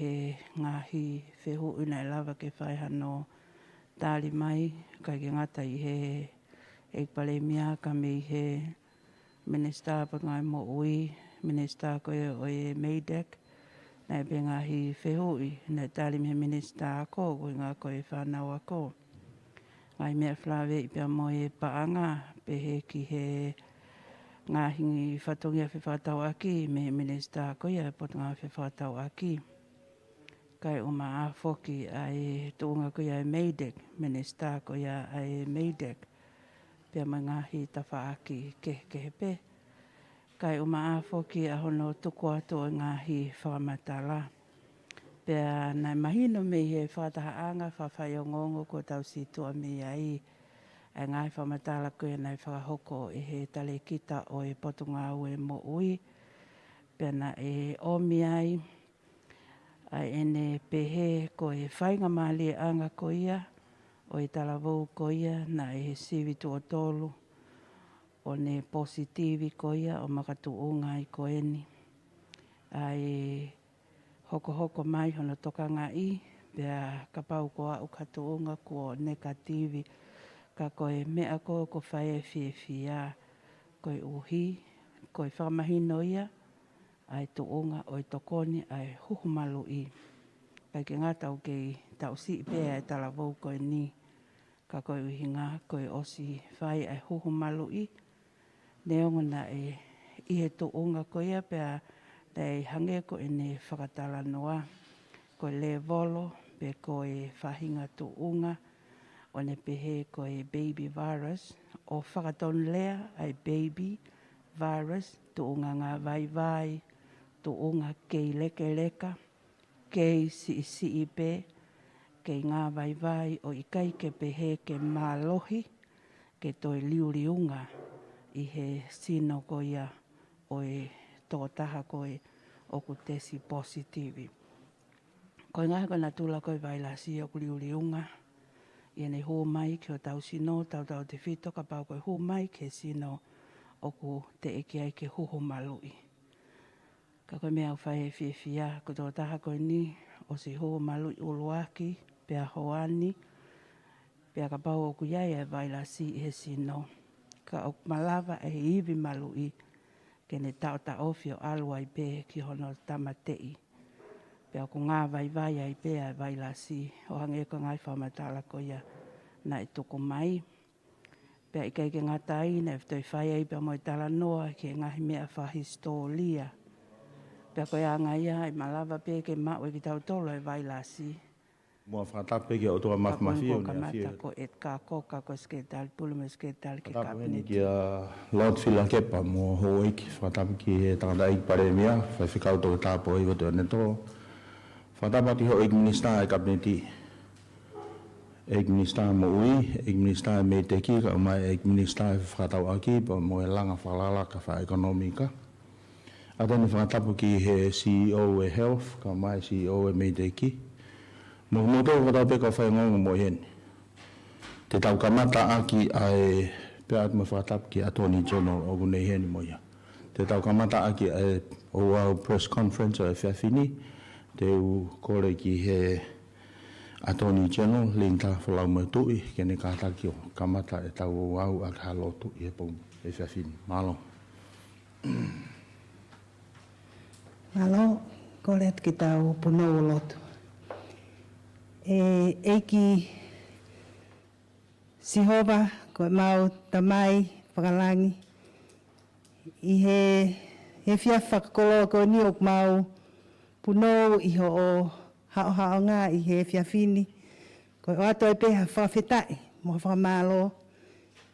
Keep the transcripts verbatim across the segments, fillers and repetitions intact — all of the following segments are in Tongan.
he ngaahi fehuʻi naʻe lava ke fai hano tali mai, ʻikai ke ngata ʻi he ʻEiki Palēmia ka mei he Minisitā Potungāue Moʻui, Minisitā ko ē ʻo e MEIDECC, naʻe pē ngaahi fehuʻi naʻe tali mei he Minisitā ako, ko e ngaahi ko e fānau ako. Ngaahi meʻa felāveʻi pea mo e paʻanga, pehē ki he ngaahi fatongia fefakatauʻaki mei he Minisitā ko ia e Potungāue Fefakatauʻaki. Kae ʻumaʻā foki ʻa e tuʻunga ko ia e MEIDECC, Minisitā ko ia ʻa e MEIDECC, pea mo e ngaahi tafaʻaki kehekehe pē. Kae ʻumaʻā foki ʻa hono tuku atu ʻo e ngaahi fakamatala. Pea naʻe mahino mei he fakatahaʻanga fakafaiongoongo kuo tau situʻa mei ai, ʻa e ngaahi fakamatala ko ia naʻe fakahoko ʻe he talēkita ʻo e Potungāue Moʻui. Pea naʻe ʻomi ai ʻa ʻene pehē ko e faingamālieʻanga ko ia ʻo e talavou ko ia naʻe sivi tuʻo tolu ʻo ne positivi ko ia ʻo makatuʻunga ai ko eni. ʻA e hokohoko mai hono tokangaʻi, pea kapau ko e aʻu ki ha tuʻunga kuo nekativi, ka ko e meʻa ko ē ʻoku fai e fiefia, koeʻuhi ko e fakamahino ia ʻa e tuʻunga ʻo e tokoni ʻa e huhu maluʻi. ʻIkai ke ngata ʻoku kei taʻu siʻi pē ʻa e talavou ko eni, ka ko e ʻuhinga kuo ʻosi fai ʻa e huhu maluʻi, neongo naʻe ʻi he tuʻunga ko ia pea naʻe hangē ko ʻene fakatalanoa ko e lēvolo pe ko e faʻahinga tuʻunga ʻo ne pehē ko e baby virus, ʻo fakatonulea ʻa e baby virus, tuʻunga ngāvaivai, tuʻunga kei lekeleka, kei siʻisiʻi pē, kei ngāvaivai ʻo ʻikai ke pehē ke mālohi, ke toe liuliunga ʻi he sino ko ia ʻo e tokotaha ko ē ʻoku tesi positivi. Ko e ngaahi ko e natula ko e vailasi ʻoku liuliunga ʻi heʻene hū mai ki hotau sino, tautautefito kapau ko e hū mai ki he sino ʻoku teʻeki ai ke huhu maluʻi. Ka ko e meʻa ʻoku fai e fiefia, ko e tokotaha ko eni ʻosi huhu maluʻi ʻuluaki, pea hoani, pea kapau ʻoku ʻi ai e vailasi ʻi he sino, ka ʻoku malava e ivi maluʻi ke ne taʻotaʻofi ʻo ʻalu ai pē ki hono tāmateʻi. Pea ʻoku ngāvaivai ai pē ʻa e vailasi, ʻo hangē ko e ngaahi fakamatala ko ia naʻe tuku mai. Pea ʻikai ke ngata ai, naʻe toe fai ai pea mo e talanoa ki he ngaahi meʻa fakahisitōlia. Pea ko e anga ia, ʻe malava pē ke maʻu ʻe kitautolu e vailasi. Muʻa fakatapu pē ki he ʻOtua Māfimafi ʻo ne kamata afio. Ko Edgar Cook, ko e Sekelitali Pule mo e Sekelitali ki he Fakatapu heni Kapineti. Kia Lord Filakepa mo houʻeiki, fakatapu ki he tangataʻeiki Palēmia, Faifekau Toketā Pōhiva Tuʻiʻonetolo. Fakatapu ki houʻeiki Minisitā e Kapineti, ʻEiki Minisitā Moʻui, ʻEiki Minisitā e MEIDECC, kae ʻumaʻā ʻEiki Minisitā e Fefakatauʻaki, pea mo e Langa Fakalakalaka Fakaʻekonōmika. ʻA ia ʻoku ou fakatapu ki he CEO e Health, kae ʻumaʻā e CEO e MEIDECC. Mo, mo tau fakatapu pē kau faiongoongo mo ʻi heni. Te tau kamata ʻaki ʻa e pea atu mo e fakatapu ki he Attorney General ʻoku ne ʻi heni mo ia. Te tau kamata ʻaki ʻa e ʻo ʻetau press conference ʻo e efiafi ni, te u kole ki he Attorney General, Linda Folau Motuʻi, ke ne kātaki ʻo kamata ʻetau ʻoʻou ʻaki ha lotu ʻi he pō ni, efiafi ni. Mālō. Mālō, kole atu ke tau punou ʻo lotu. ʻE ʻEiki Sihova, ko ʻemau Tamai fakalangi, ʻi he, he efiafi fakakoloa ko eni ʻoku mau punou ʻi hoʻo haʻohaʻonga ʻi he efiafi ni, ko e ʻoatu ai pē ha fakafetaʻi mo ha fakamālō,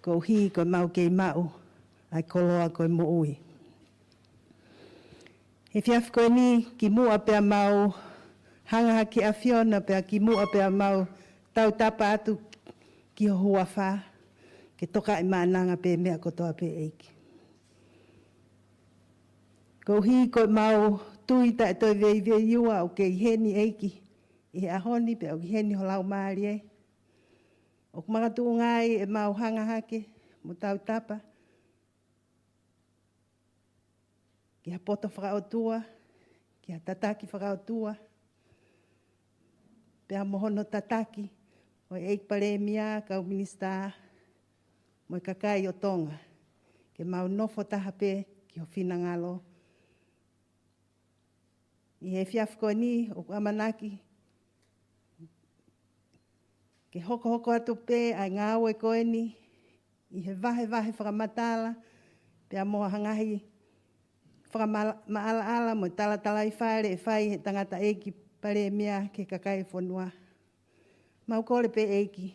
koeʻuhi ko ʻemau kei maʻu ʻa e koloa ko e moʻui. He efiafi ko eni kimuʻa pea mau hanga hake ʻAfiona pea kimuʻa pea mau tautapa atu ki ho huafa, ke tokaʻi maʻananga pē meʻa kotoa pē ʻEiki. Koeʻuhi ko ʻemau tui taʻe toe veiveiua ʻoku ke ʻi heni ʻEiki, ʻi he ʻaho ni pea ʻoku ʻi heni ho Laumālie. ʻOku makatuʻunga ai ʻemau hanga hake mo tautapa ki ha poto fakaʻotua, ki ha tataki fakaʻotua, pea mo hono tataki ʻo e ʻEiki Palēmia, kau Minisitā, mo e kakai ʻo Tonga, ke mau nofo taha pē ki ho finangalo. ʻI he efiafi ko eni ʻoku ʻamanaki ke hokohoko atu pē ʻa e ngāue ko eni ʻi he vahevahe fakamatala, pea mo ha ngaahi fakamaʻalaʻala mo e talatalaifale ʻe fai he tangataʻeiki Palēmia ki he kakai e fonua. Mau kole pē ʻEiki,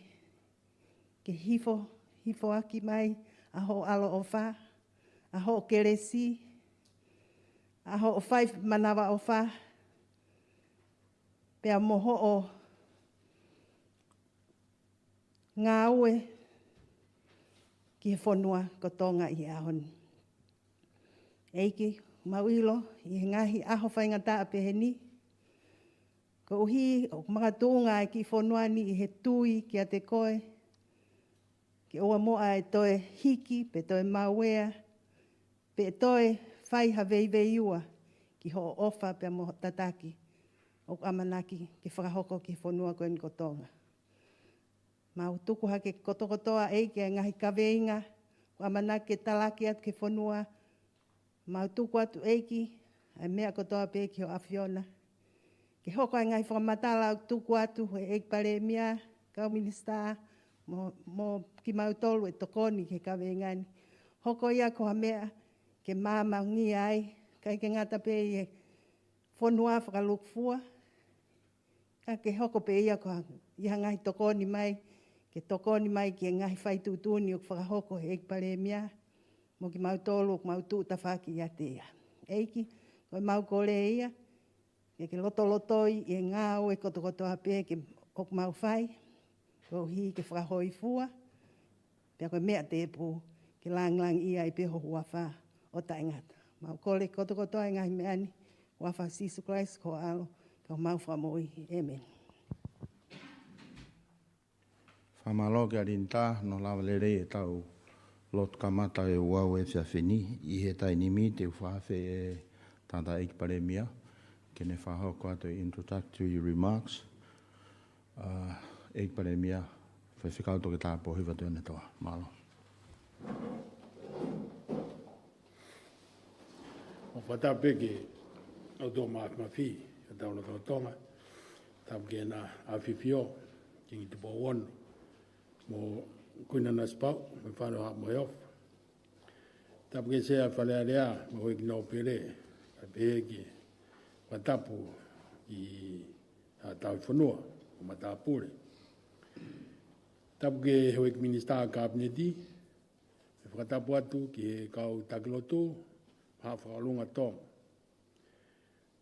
ke hifo, hifoaki mai ʻa hoʻo ʻaloʻofa, ʻa hoʻo kelesi, ʻa hoʻo fai manavaʻofa, pea mo hoʻo ngāue ki he fonua ko Tonga ʻi he ʻaho ni. ʻEiki, mau ʻilo, ʻi he ngaahi ʻaho faingataʻa pehē ni, koeʻuhi ʻoku makatuʻunga e kiʻi fonua ni ʻi he tui kiate koe, ke ʻoua muʻa ʻe toe hiki, pe toe mauea, pe toe fai ha veiveiua ki hoʻo ʻofa pea mo hoʻo tataki ʻoku ʻamanaki ke fakahoko ki he fonua ko eni ko Tonga. Mau tuku hake kotokotoa ʻEiki e ngaahi kaveinga ʻoku ʻamanaki ke talaki atu ki he fonua. Mau tuku atu ʻEiki ʻa e meʻa kotoa pē ki ho ʻAfiona, ke hoko ʻa e ngaahi fakamatala ʻoku tuku atu ʻe he ʻEiki Palēmia, kau Minisitā, mo, mo kimautolu ʻe tokoni ki he kaveinga ni. Hoko ia ko ha meʻa ke māmaungia ai, ʻikai ke ngata pē ʻi he fonua fakalūkufua, ka ke hoko pē ia ko ha, ʻi ha ngaahi tokoni mai, ke tokoni mai ki he ngaahi fai tuʻutuʻuni ʻoku fakahoko ʻe he ʻEiki Palēmia, mo kimautolu ʻoku mau tuʻu tafaʻaki ʻiate ia. ʻEiki, ko e mau kole ia, ke ke lotolotoi ʻi he ngāue kotokotoa pē ke ʻoku mau fai, koeʻuhi ke fakahōifua, pea ko e meʻa tēpū, ke langilangiʻia ai pē ho huafa ʻo taʻengata. Mau kole kotokotoa e ngaahi meʻa ni, huafa ʻo Sīsū Kalaisi ko ho ʻAlo, ko homau Fakamoʻui. ʻĒmeni. Fakamālō kia Linda, hono lava lelei ʻetau lotu kamata e ʻaho efiafi ni. ʻI he taimi ni te u fakaafe e tangataʻeiki Palēmia, ke ne fakahoko atu e introductory remarks. ʻA, ʻEiki Palēmia, Faifekau Toketā Pōhiva Tuʻiʻonetoa. Mālō. ʻOku fakatapu pē ki he ʻOtua Māfimafi ʻi hotau lotolotonga. Tapu ki Heʻene ʻAfio, Kingi Tupou Ono, mo Kuini Nanasipauʻu, mo e fānau, Haʻa Moheofo. Tapu ki he Sea Fale Alea, mo e Houʻeiki Nōpele, kae pehē ki he fakatapu ki haʻa tauhi-fonua mo e matāpule. Tapu ki he Houʻeiki Minisitā Kapineti, mo e fakatapu atu ki he kau taki lotu, mo e Haʻa Fakaʻolunga Tonga.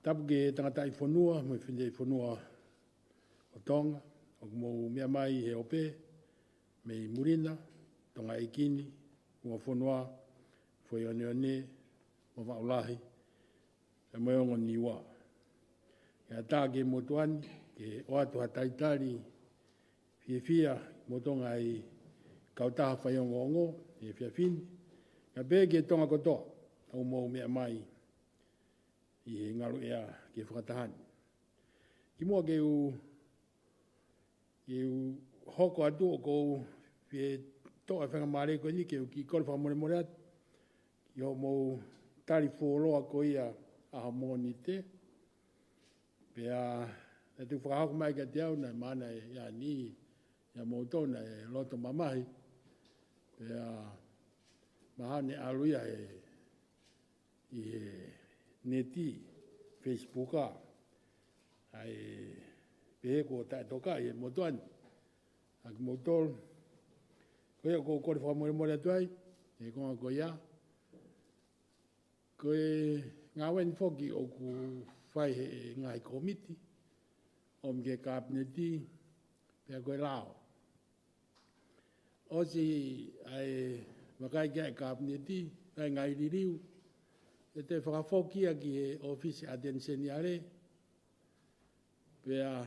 Tapu ki he tangataʻi fonua mo e fineʻeiki fonua ʻo Tonga, ʻoku mou meʻa mai he ope, mei muli na, Tonga ʻEiki ni, Uafonua, Foʻi ʻOneʻone, Vavaʻu Lahi, pea mo e ongo Niua. Ke ʻatā ki he motuʻa ni, ke ʻoatu ha talitali fiefia mo Tonga ʻi he kautaha faiongoongo ʻi he efiafi ni, kae pehē ki he Tonga kotoa ʻoku mou meʻa mai ʻi he ngaluʻea ki he fakataha ni. Kimuʻa ke u, ke u hoko atu, ʻoku ou fie toʻo e faingamālie ko eni ke u kiʻi kole fakamolemole atu ki hoʻomou tali fuoloa ko ia ʻa e Mōnite. Pea naʻe tuku fakahoko mai kiate au naʻe maʻana ʻe ʻi ai ni ia moutolu naʻe loto mamahi. Pea mahalo ne ʻalu ia he, ʻi he neti, Facebook ʻa, ʻa e pehē kuo taʻetokaʻi ʻe he motuʻa ni ʻa kimoutolu. Ko ia ʻoku ou kole fakamolemole atu ai, he konga ko ia. Ko e ngāue ni foki ʻoku fai he ngaahi kōmiti, ʻomi ki he Kapineti, pea ko e lao. ʻOsi ʻa e vakai ki ai e Kapineti, ʻa e ngaahi liliu, ʻe toe fakafoki ia ki he ʻŌfisi ʻAteni Seniale, pea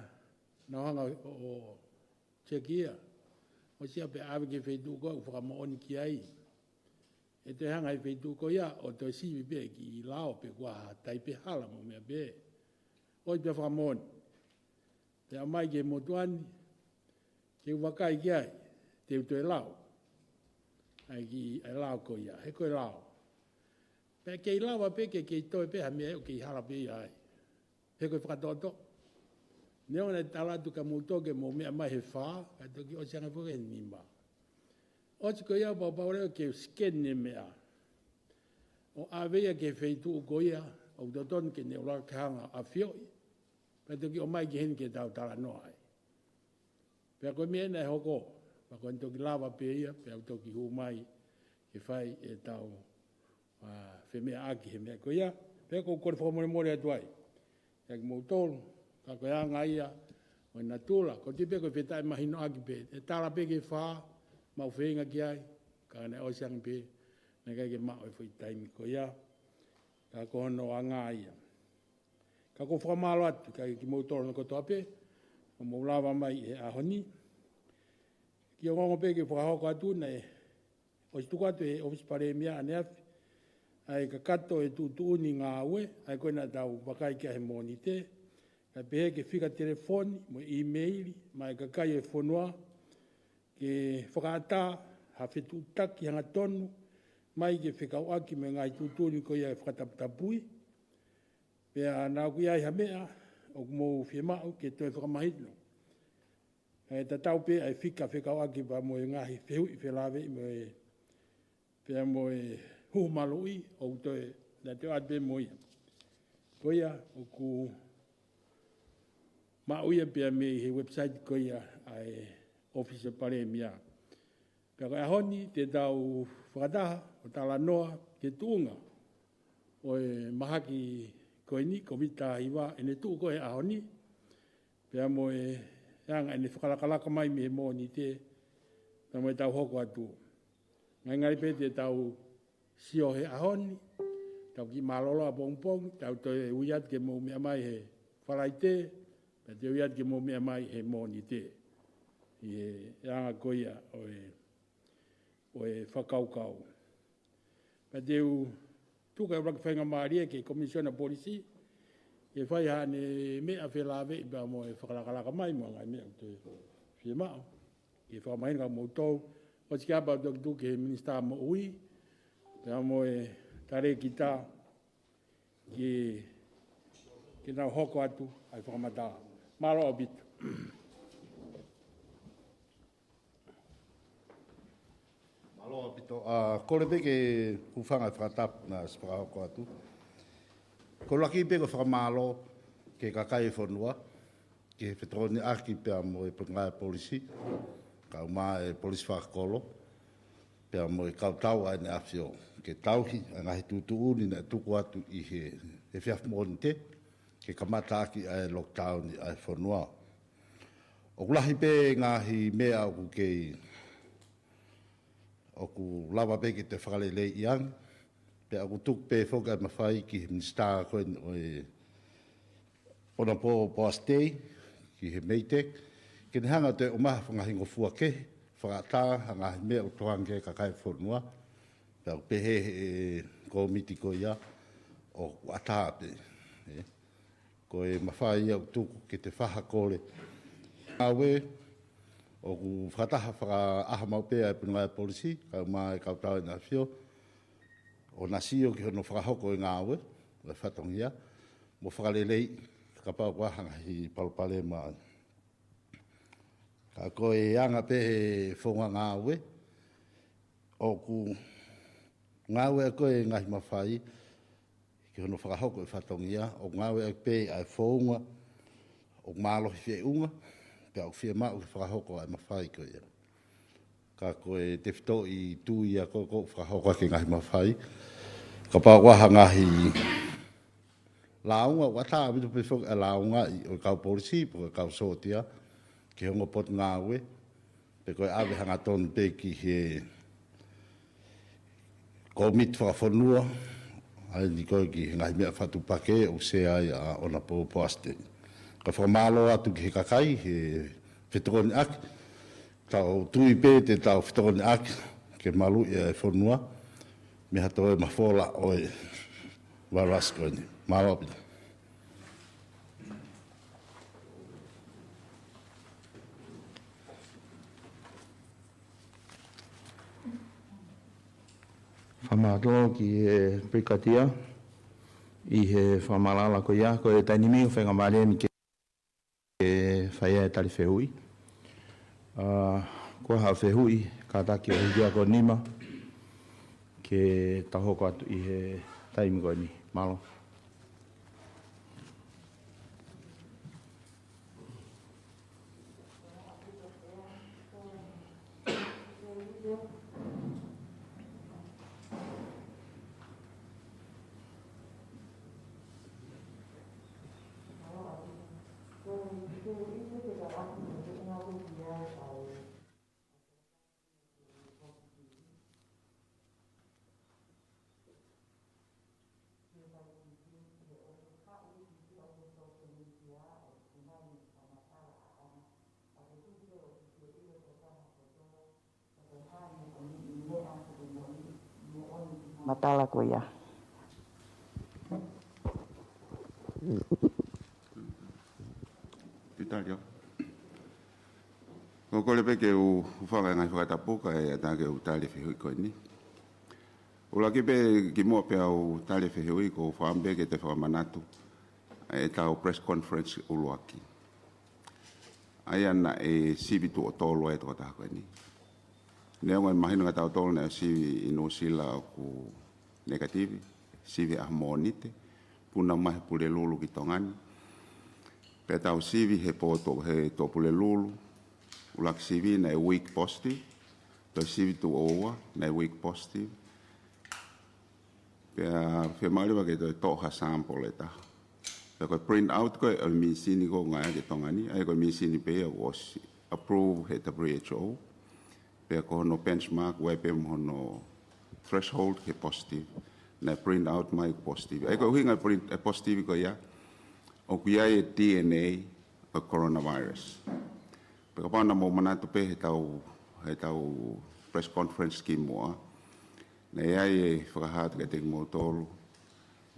nau hanga ʻo, ʻo teki ia. ʻOsi ia pea ʻave ki he feituʻu ko ē ʻoku fakamoʻoni ki ai. ʻE toe hanga ʻe he feituʻu ko ia ʻo toe sivi pē ki he lao pe ko ha taipe hala mo e meʻa pē. ʻOi pea fakamoʻoni. Pea mai ke motuʻa ni, ke u vakai ki ai, te u toe lau. ʻAi ki, ʻai lau ko ia, he ko e lau. Pea kei lava pē ke kei toe pē ha meʻa ʻoku kei hala pē ia ai. He ko e fakatoʻotoʻo. Neongo naʻe tala atu kia moutolu ke mou meʻa mai he fā, kae toki ʻosi ange foki he nima. ʻOsi ko ia pau pau leva ke scan e meʻa. ʻO ʻave ia ki he feituʻu ko ia, ʻoku totonu ke ne ʻuluaki hanga ʻo ʻafioʻi. Pea toki ʻomai ki heni ke tau talanoa ai. Pea ko e meʻa naʻe hoko, pea ko eni toki lava pē ia, pea u toki hū mai ke fai ʻetau, ʻa, femeʻaʻaki he meʻa ko ia, pea ʻoku ou kole fakamolemole atu ai. Kia kimoutolu, ka ko e anga ia, ʻo e natula, ko e tui pē ko e fetaʻemahinoʻaki pē, ʻe tala pē ki he fā, maʻu feinga ki ai, ka naʻe ʻosi ange pē, naʻe ʻikai ke maʻu e foʻi taimi ko ia, ka ko hono anga ia. Ka ʻoku ou fakamālō atu, kia kimoutolu hono kotoa pē, ʻoku mou lava mai he ʻaho ni. Kiʻi ongoongo pē ke fakahoko atu naʻe ʻosi tuku atu he ʻOfisi Palēmia ʻaneafi, ʻa e kakato e tuʻutuʻuni ngāue, ʻa e ko ē naʻa tau vakai ki ai he Mōnite, kae pehē ki he fika telefoni, mo e ʻīmeili, maʻa e kakai e fonua, ke fakaʻatā ha fetuʻutaki hangatonu, mai ke fekauʻaki mo e ngaahi tuʻutuʻuni ko ia ʻe fakataputapui, pea naʻa ʻoku ʻi ai ha meʻa, ʻoku mou fiemaʻu ke toe fakamahino. ʻE tatau pē ʻa e fika fekauʻaki pea mo e ngaahi fehuʻi felāveʻi mo e, pea mo e huhu maluʻi, ʻoku toe, naʻa toe ʻoatu pē mo ia. Ko ia, ʻoku maʻu ia pea mei he website ko ia ʻa e ʻOfisi Palēmia. Pea ko e ʻaho ni, te tau fakataha, ʻo talanoa, ki he tuʻunga ʻo e mahaki ko eni, Kōviti taha hiva, ʻene tuʻu ko ē he ʻaho ni, pea mo e anga ʻene fakalakalaka mai mei he Mōnite, pea mo ʻetau hoko atu. Ngalingali pē te tau sio he ʻaho ni, tau kiʻi mālōlō ʻapongipongi, tau toe ui atu ke mou meʻa mai he Falaite, pea toe ui atu ke mou meʻa mai he Mōnite. ʻI he anga ko ia ʻo e, ʻo e fakakaukau. Pea te u tuku e ʻuluaki faingamālie ki he Komisiona Polisi, ke fai haʻane meʻa felāveʻi pea mo e fakalakalaka mai mo e ngaahi meʻa ʻoku toe fiemaʻu. Ke fakamahino kia moutolu, ʻosi ki ai pea toki tuku ki he Minisitā Moʻui, pea mo e Talēkita, ke, ke nau hoko atu ʻa e fakamatala. Mālō ʻaupito. Mālō ʻaupito, ʻa, kole pē ke u hūfanga he fakatapu naʻe ʻosi fakahoko atu. Ko e ʻuluaki pē ko e fakamālō ki he kakai e fonua, ki he fetokoniʻaki pea mo e Potungāue Polisi, kaeʻumaʻā e Polisi Fakakolo, pea mo e kau tau ʻa ʻEne ʻAfio, ke tauhi ʻa e ngaahi tuʻutuʻuni naʻe tuku atu ʻi he, he efiafi Mōnite, ke kamata ʻaki ʻa e lockdown ʻa e fonua. ʻOku lahi pē ngaahi meʻa ʻoku kei, ʻoku lava pē ke toe fakaleleiʻi ange, pea ʻoku tuku pē foki ʻa e mafai ki he Minisitā ko eni ʻo e ʻOnapō Poasi Tei, ki he MEIDECC, ke ne hanga ʻo toe ʻomai ha faʻahinga ngofua kehe, fakaʻatā ha ngaahi meʻa ʻoku tokanga ki ai e kakai e fonua, pea ʻoku pehē ʻe he kōmiti ko ia ʻoku ʻatā pē. ʻE, ko e mafai ia ʻoku tuku ke toe fai ha kole. Ngāue, ʻoku fakataha fakaʻaho maʻu pē ʻa e Potungāue Polisi, kaeʻumaʻā e kau tau ʻa ʻEne ʻAfio, ʻo na sio ki hono fakahoko e ngāue, ʻo e fatongia, mo fakaleleiʻi, kapau ʻoku ʻi ai ha ngaahi palopalema. Ka ko e anga pē he founga ngāue, ʻoku ngāueʻaki e ngaahi mafai, ki hono fakahoko e fatongia, ʻoku ngāueʻaki pē ʻa e founga, ʻoku mālohi feʻunga, pea ʻoku fiemaʻu ke fakahoko ʻa e mafai ko ia. Ka ko e tefitoʻi tui ia ko ē ʻoku fakahoko ʻaki e ngaahi mafai. Kapau ʻoku ʻi ai ha ngaahi lāunga, ʻoku ʻatā ʻaupito pē foki ʻa e lāungaʻi ʻo e kau polisi, pe ko e kau sōtia, ki he ongo potungāue, pe ko e ʻave hangatonu pē ki he kōmiti fakafonua, ʻa eni ko ē ki he ngaahi meʻa fakatuʻupakē ʻoku sea ai ʻa ʻOnapō Poasi Tei. Ka fakamālō atu ki he kakai, he fetokoniʻaki, tau tui pē te tau fetokoniʻaki, ke maluʻi e fonua, mei ha toe mafola ʻo e vailasi ko eni. Mālō ʻaupito. Mālō ki he Pirikātia ʻi he fakamatala ko ia, ko e taimi ni ʻoku faingamālie eni ke, ke fai ai e tali fehuʻi. ʻA, ko e hā e fehuʻi, kātaki ʻo hiki hake ho nima, ke tau hoko atu ʻi he taimi ko eni. Mālō. Matala ko ia. Titali ʻo. Ko e kole pē ke u, u fanga e ngaahi fakatapu kae ʻatā ke u tali e fehuʻi ko eni. ʻUluaki pē kimuʻa pea u tali e fehuʻi, ʻoku ou fakaʻamu pē ke toe fakamanatu ʻetau press conference ʻuluaki. ʻA ia naʻe sivi tuʻo tolu ai e tokotaha ko eni. Neongo ʻe mahino kia tautolu naʻe sivi ʻi Nuʻusila ʻoku negative, sivi he ʻaho Mōnite, puna mai he Pulelulu ki Tonga ni. Pea tau sivi he pō tuʻo, he tuʻo Pulelulu, ʻuluaki sivi naʻe weak positive, toe sivi tuʻo ua naʻe weak positive. Pea fiemaʻu leva ke toe toʻo ha sample ʻe taha. Pea ko e print out ko ē ʻo e mīsini ko ē ʻoku ngāueʻaki ʻi Tonga ni, ʻa ia ko e mīsini pē ia ʻoku ʻosi approve he W H O. Pea ko hono benchmark ʻoku ʻi ai pē mo hono threshold ke positive. Naʻe print out mai ʻoku positive. ʻA ia ko e ʻuhinga e print, e positive ko ia, ʻoku ʻi ai e D N A ʻo e coronavirus. Pea kapau naʻa mou manatu pē heʻetau, heʻetau press conference kimuʻa, naʻe ʻi ai e fakahā atu kiate kimoutolu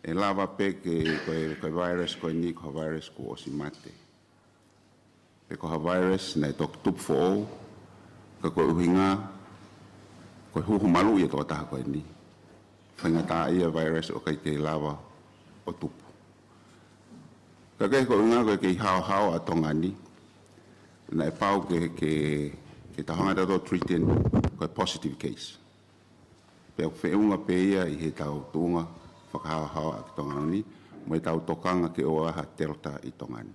ʻe lava pē ke, ko e, ko e virus ko eni ko ha virus kuo ʻosi mate, pe ko ha virus naʻe toki tupu foʻou, ka ko e ʻuhinga ko e huhu maluʻi e tokotaha ko eni, faingataʻaʻia e virus ʻo ʻikai ke lava ʻo tupu. Ka ko e, ko e ʻuhinga ko e kei haohaoa ʻa Tonga ni, naʻe pau ke, ke, ke tau hanga ʻo treat ʻeni ko e positive case. Pea ʻoku feʻunga pē ia ʻi heʻetau tuʻunga fakahaohaoa ʻa Tonga ni, mo ʻetau tokanga ke ʻoua ha Delta ʻi Tonga ni.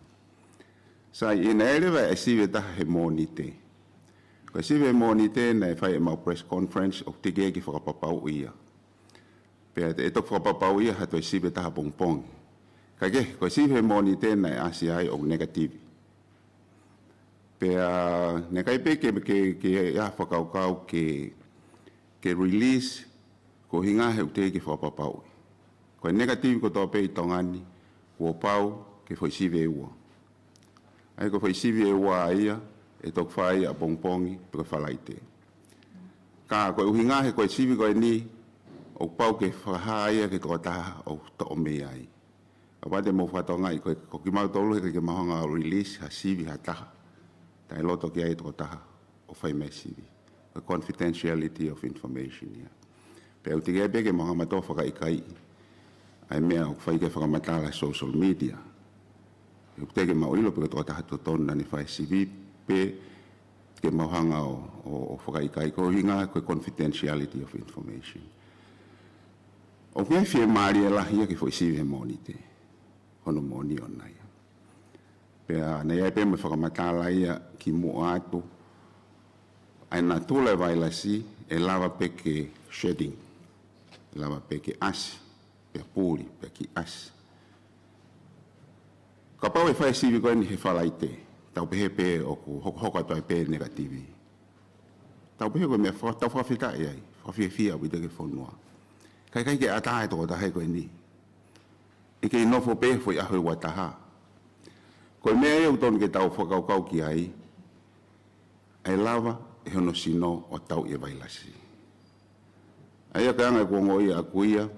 Sai, ʻi heʻene leva e sivi ʻe taha he Mōnite. Ko e sivi he Mōnite naʻe fai ʻemau press conference ʻoku teʻeki ke fakapapauʻi ia. Pea ʻe toki fakapapauʻi ia ha toe sivi ʻe taha pongipongi. Ka ko e, ko e sivi he Mōnite naʻe ʻasi ai ʻoku negative. Pea naʻe ʻikai pē ke, ke, ke ʻi ai ha fakakaukau ke, ke release, ko e ʻuhinga he ʻoku teʻeki ke fakapapauʻi. Ko e negative kotoa pē ʻi Tonga ni, kuo pau ke foʻi sivi ʻe ua. ʻA ia ko e foʻi sivi ʻe ua ia, ʻe toki fai ʻapongipongi, pe ko e Falaite. Ka ko e ʻuhinga he ko e sivi ko eni, ʻoku pau ke fakahā ia ki he tokotaha ʻoku toʻo mei ai. Kapau te mou fakatokangaʻi, ko, ko kimautolu he ʻikai ke mau hanga ʻo release ha sivi ha taha taʻe loto ki ai e tokotaha ʻoku fai mei ai e sivi. Ko e confidentiality of information ia. Pea ʻoku teʻeki ai pē ke mau hanga ʻo fakaʻikaiʻi ʻa e meʻa ʻoku fai ki ai e fakamatala he social media. He ʻoku teʻeki ke mau ʻilo pe ko e tokotaha totonu naʻa ne fai e sivi pe ke mau hanga ʻo, ʻo, ʻo fakaʻikaiʻi, ko e ʻuhinga ko e confidentiality of information. ʻOku ʻi ai e fiemālie lahi ia ki he foʻi sivi he Mōnite, hono moʻoni ʻoʻona ia. Pea naʻe ʻi ai pē mo e fakamatala ia kimuʻa atu, ʻa e natula e vailasi ʻe lava pē ke shedding, ʻe lava pē ke ʻasi, pea puli, pea kiʻi ʻasi. Kapau ʻe fai e sivi ko eni he Falaite, tau pehē pē ʻoku hokohoko atu ai pē negative. Tau pehē ko e meʻa faka-, tau fakafetaʻi ai, fakafiefia ʻaupito ki he fonua. Ka ʻikai ke ʻatā e tokotaha ko eni. ʻE kei nofo pē he foʻi ʻaho ʻe ua taha. Ko e meʻa ia ʻoku totonu ke tau fakakaukau ki ai, ʻe lava ʻe hono sino ʻo tauʻi e vailasi. ʻA ia ko e anga ʻeku ongoʻi ʻaʻaku ia,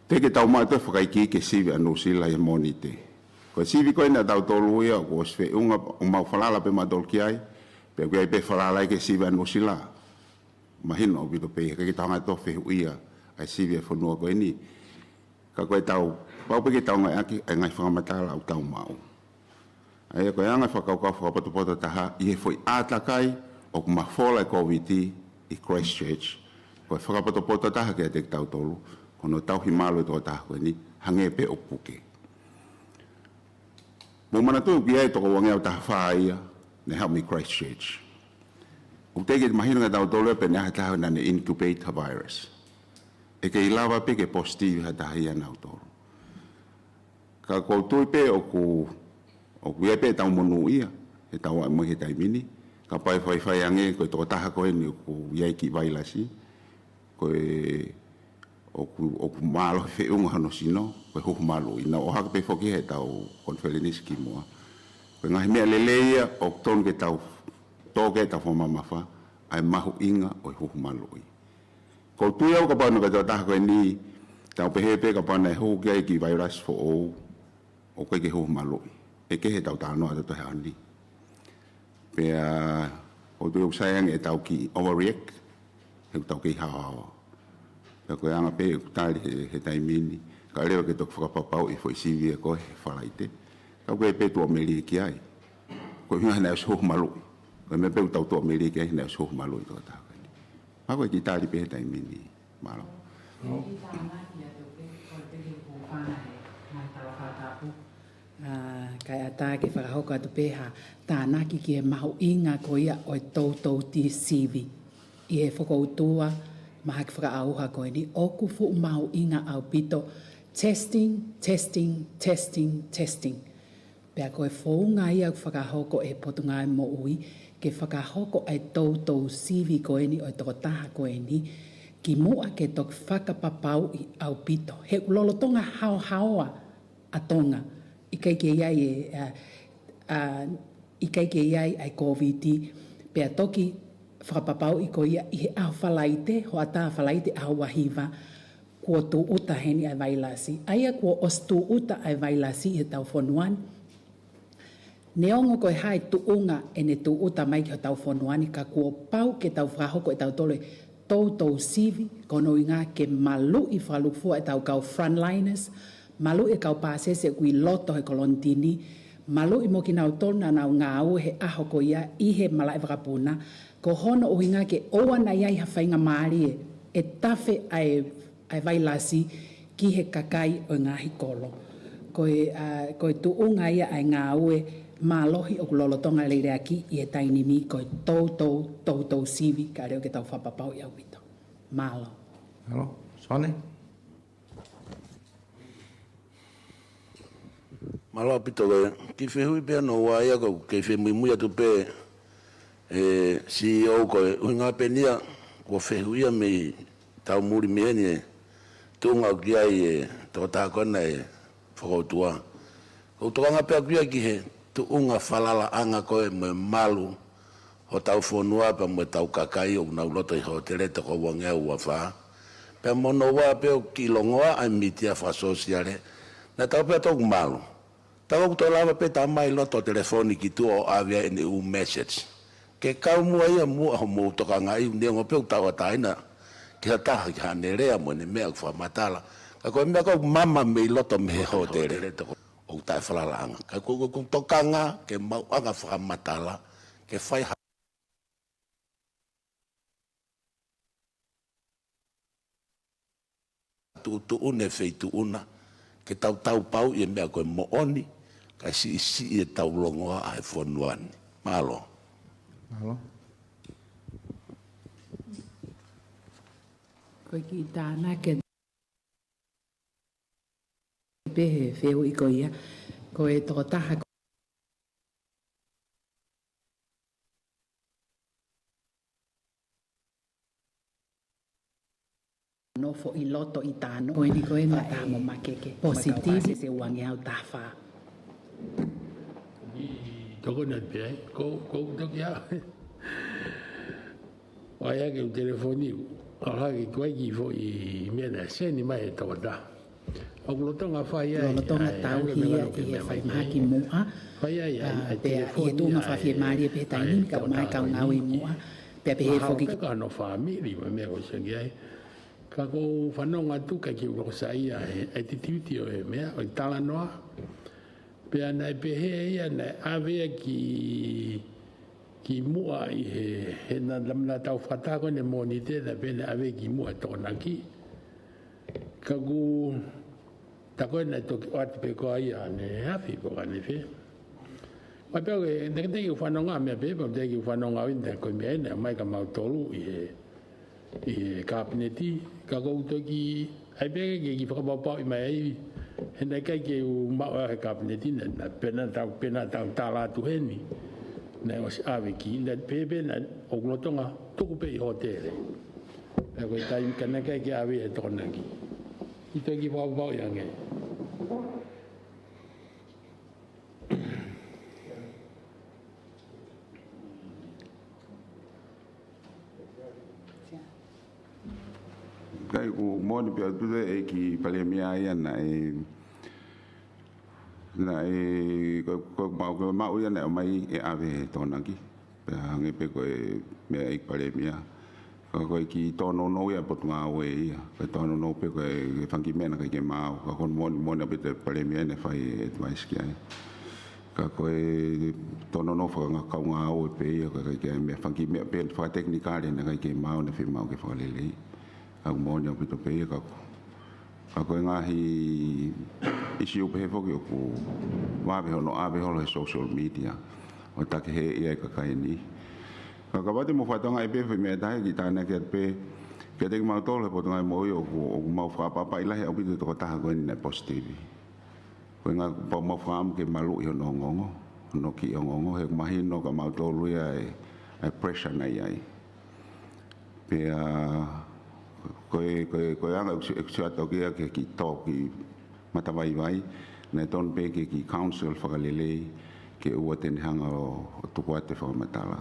teʻeki ke tau maʻu atu e fakaikiiki e sivi ʻa Nuʻusila ʻi he Mōnite. Ko e sivi ko ē naʻa tautolu ia, kuo ʻosi feʻunga, ʻoku mau falala pē mautolu ki ai, pea ʻoku ʻi ai pē falala ia ki he sivi ʻa Nuʻusila. Mahino ʻaupito pē, he ʻikai ke tau hanga ʻo fehuʻia ʻa e sivi ʻa e fonua ko eni. Ka ko e tau, pau pē ke tau ngāueʻaki ʻa e ngaahi fakamatala ʻoku tau maʻu. ʻA ia ko e anga e fakakaukau fakapotopoto taha ʻi he foʻi ʻātakai ʻoku mafola e Kōviti ʻi Christchurch. Ko e fakapotopoto taha kiate kitautolu, ko hono tauhi malu e tokotaha ko eni, hangē pē ʻoku puke. Mou manatuʻi ʻoku ʻi ai e toko uangeau taha fā ia naʻe haʻu mei Christchurch. ʻOku teʻeki ke mahino kiate kitautolu pe naʻe ʻi ai ha taha naʻa ne incubate ha virus. ʻE kei lava pē ke positive ha taha ia ʻia nautolu. Ka ʻoku ou tui pē ʻoku, ʻoku ʻi ai pē ʻetau monūʻia, heʻetau aʻu mai he taimi ni, kapau ʻe faifai ange ko e tokotaha ko eni ʻoku ʻi ai e kiʻi vailasi, ko e ʻoku, ʻoku mālohi feʻunga hono sino, ko e huhu maluʻi. Naʻa ku ʻohake pē foki heʻetau konifelenisi kimuʻa. Ko e ngaahi meʻa lelei ia ʻoku tonu ke tau tō ki ai ʻetau fakamamafa, ʻa e mahuʻinga ʻo e huhu maluʻi. ʻOku ou tui au kapau naʻe ʻi ai e tokotaha ko eni, tau pehē pē kapau naʻe huhu ki ai e kiʻi vailasi foʻou, ʻoku ʻikai ke huhu maluʻi. ʻE kehe ʻetau talanoa ʻatautolu he ʻaho ni. Pea ʻoku ou tui ʻoku sai ange ʻetau kiʻi overreact, he ʻoku tau kei haohaoa. Pea ko e anga pē ʻeku tali he, he taimi ni, ka leva ke toki fakapapauʻi e foʻi sivi ko ē he Falaite. Ka ʻoku ʻikai pē tuʻamelie ki ai. Ko e ʻuhinga he naʻe ʻosi huhu maluʻi. Ko e meʻa pē ʻoku tau tuʻamelie ki ai he naʻe ʻosi huhu maluʻi e tokotaha ko eni. Pea ko e kiʻi tali pē he taimi ni. Mālō. Ā, kae ʻatā ke fakahoko atu pē ha tānaki ki he mahuʻinga ko ia ʻo e toutou sivi. ʻI he fokoutua mahaki fakaʻauha ko eni, ʻoku fuʻu mahuʻinga ʻaupito. Testing, testing, testing, testing. Pea ko e founga ia ʻoku fakahoko ʻe he Potungāue Moʻui, ke fakahoko ʻa e toutou sivi ko eni ʻo e tokotaha ko eni, kimuʻa ke toki fakapapauʻi ʻaupito. He ʻoku lolotonga haohaoa ʻa Tonga, ʻikai ke ʻi ai e, ā, ā, ʻikai ke ʻi ai ʻa e Kōviti, pea toki fakapapauʻi ko ia ʻi he ʻaho Falaite, hoʻatā Falaite ʻaho ua hiva, kuo tūʻuta heni ʻa e vailasi. ʻA ia kuo ʻosi tūʻuta ʻa e vailasi ʻi hotau fonua ni. Neongo ko e hā e tuʻunga ʻene tūʻuta mai ki hotau fonua ni, ka kuo pau ke tau fakahoko ʻe tautolu e toutou sivi, ko hono ʻuhinga ke maluʻi fakalūkufua ʻetau kau frontliners, maluʻi e kau pāsese ʻoku ʻi loto he kolonitini, maluʻi mo kinautolu naʻa nau ngāue he ʻaho ko ia ʻi he malaʻe vakapuna, ko hono ʻuhinga ke ʻoua naʻa ʻi ai ha faingamālie ʻe tafe ʻa e, ʻa e vailasi ki he kakai ʻo e ngaahi kolo. Ko e, ā, ko e tuʻunga ia ʻa e ngāue mālohi ʻoku lolotonga leleaki ʻi he taimi ni ko e toutou, toutou sivi, kae leva ke tau fakapapauʻi ʻaupito. Mālō. Mālō. Sone? Mālō ʻaupito. Ko e kiʻi fehuʻi pē hono ua ia, ʻoku ou kei fie muimui atu pē, ē, C E O, ko e ʻuhinga pē eni ia kuo fehuʻia mei taumuli mei heni e tuʻunga ʻoku ʻi ai e tokotaha ko ena ʻi he fokoutua. ʻOku ou tokanga pē au ia ki he tuʻunga falalaʻanga ko ē mo e malu hotau fonua pea mo ʻetau kakai ʻoku nau loto ʻi he hōtele toko uangeau ua fā. Pea mo hono ua pē ʻoku kiʻi longoaʻa e mītia fakasōsiale. Naʻa tau pehē ʻoku malu. Ka ʻoku toe lava pē ʻe talamai ʻi loto telefoni ki tuʻa ʻo ʻave ai ʻene ʻū message. Ke kau muʻa ia muʻa hoʻomou tokangaʻi, neongo pē ʻoku tauʻatāina ki ha taha ki haʻane lea mo ʻene meʻa ʻoku fakamatala. Ka ko e meʻa ko ē ʻoku mama mei loto mei he hōtele, ʻoku taʻefalalaʻanga. Ka ko, ko, ko e tokanga ke maʻuʻanga fakamatala, ke fai ha tuʻutuʻuni e feituʻu na, ke tau taupauʻi e meʻa ko e moʻoni, kae siʻisiʻi ʻetau longoaʻa he fonua ni. Mālō. Mālō. Ko e kiʻi tānaki pē he fehuʻi ko ia, ko e tokotaha ko nofo ʻi loto ʻi Tano. Ko eni ko ē naʻe fakataha mo Makeke. Positive. Pāsese uangeau taha fā. ʻI tokoni atu pē ai, ko, ko toki au. ʻOi ʻa e kiʻi telefoni, ʻa e kiʻi tuai kiʻi foʻi meʻa naʻe seni mai ʻe he tokotaha. ʻOku lolotonga fai ai, lolotonga ʻa e, tauhi ʻa e ia ʻi he faimahaki muʻa. Fai ai, ʻa e, ʻa e, pea ʻi he tuʻunga fakafiemālie pē he taimi ni, ka ʻomai kau ngāue ʻi muʻa. Pea pehē foki ki hono fāmili, mo e meʻa ko ē ʻoku sio ki ai. Ka ʻoku ou fanongo atu ʻikai ke u loko saiʻia he attitude ʻo e meʻa, ʻo e talanoa. Pea naʻe pehē ia naʻe ʻave ia ki, ki muʻa ʻi he, he naʻa, naʻa, naʻa tau fakataha ko eni Mōnite, naʻe pehē naʻe ʻave ki muʻa Tokonaki. Ka ʻoku tā ko ē naʻe toki ʻoatu pē ko ia ʻanefē, pe ko ʻanefē. Pea pehē, naʻe teʻeki ke u fanongo meʻa pē, pea teʻeki ke u fanongo au ʻi he, ko e meʻa ʻeni naʻe ʻomai kia mautolu ʻi he, ʻi he Kapineti, ka ʻoku ou toki, ʻai pē ke kiʻi fakapapauʻi mai ai, he naʻe ʻikai ke u maʻu ʻa e Kapineti, naʻa, naʻa pehē naʻa tau, pehē naʻa tau tala atu heni. Naʻe ʻosi ʻave ki, naʻe pehē pē naʻa ʻoku lolotonga tuku pē ʻi hōtele. Pea ko e taimi ka naʻe ʻikai ke ʻave ia ʻe Tokonaki. ʻI toki fakapapauʻi ange. Kae ʻoku moʻoni pē ʻaupito ʻEiki Palēmia ia naʻe, naʻe, ko, ko, maʻu, ko maʻu ia naʻe ʻomai ʻe ʻave ʻe Tokonaki. Pea hangē pē ko e meʻa ʻEiki Palēmia. Ka ko e kiʻi tōnounou ia ʻa e Potungāue ia. Ko e tōnounou pē ko e, ko e fanga kiʻi meʻa naʻe ʻikai ke maau. Ka ko hono moʻoni, moʻoni ʻaupito ʻEiki Palēmia naʻe fai e advice ki ai. Ka ko e tōnounou fakakaungāue pē ia, ka ʻikai ke meʻa fanga kiʻi meʻa pē fakatekinikale naʻe ʻikai ke maau naʻe fiemaʻu ke fakalelei. Ka ʻoku moʻoni ʻaupito pē ia ka ko, ka ko e ngaahi ʻisiū pehē foki ʻoku vave hono ʻave holo he social media ʻo takeheʻi ai e kakai ni. Ka kapau te mou fakatokangaʻi pē foʻi meʻa ʻe taha kiʻi tānaki atu pē kiate kimautolu he Potungāue Moʻui ʻoku, ʻoku mau fakaʻapaʻapaʻi lahi ʻaupito e tokotaha ko eni naʻe positive. Ko e ʻuhinga pau mau fakaʻamu ke maluʻi hono ongoongo, hono kiʻi ongoongo, he ʻoku mahino kia mautolu ia e, e pressure naʻe ʻi ai. Pea ko e, ko e, ko e anga ʻeku sio, ʻeku sio atu ki he kiʻi tō, kiʻi matavaivai, naʻe tonu pē ke kiʻi counsel fakalelei ke ʻoua te ne hanga ʻo, ʻo tuku atu e fakamatala.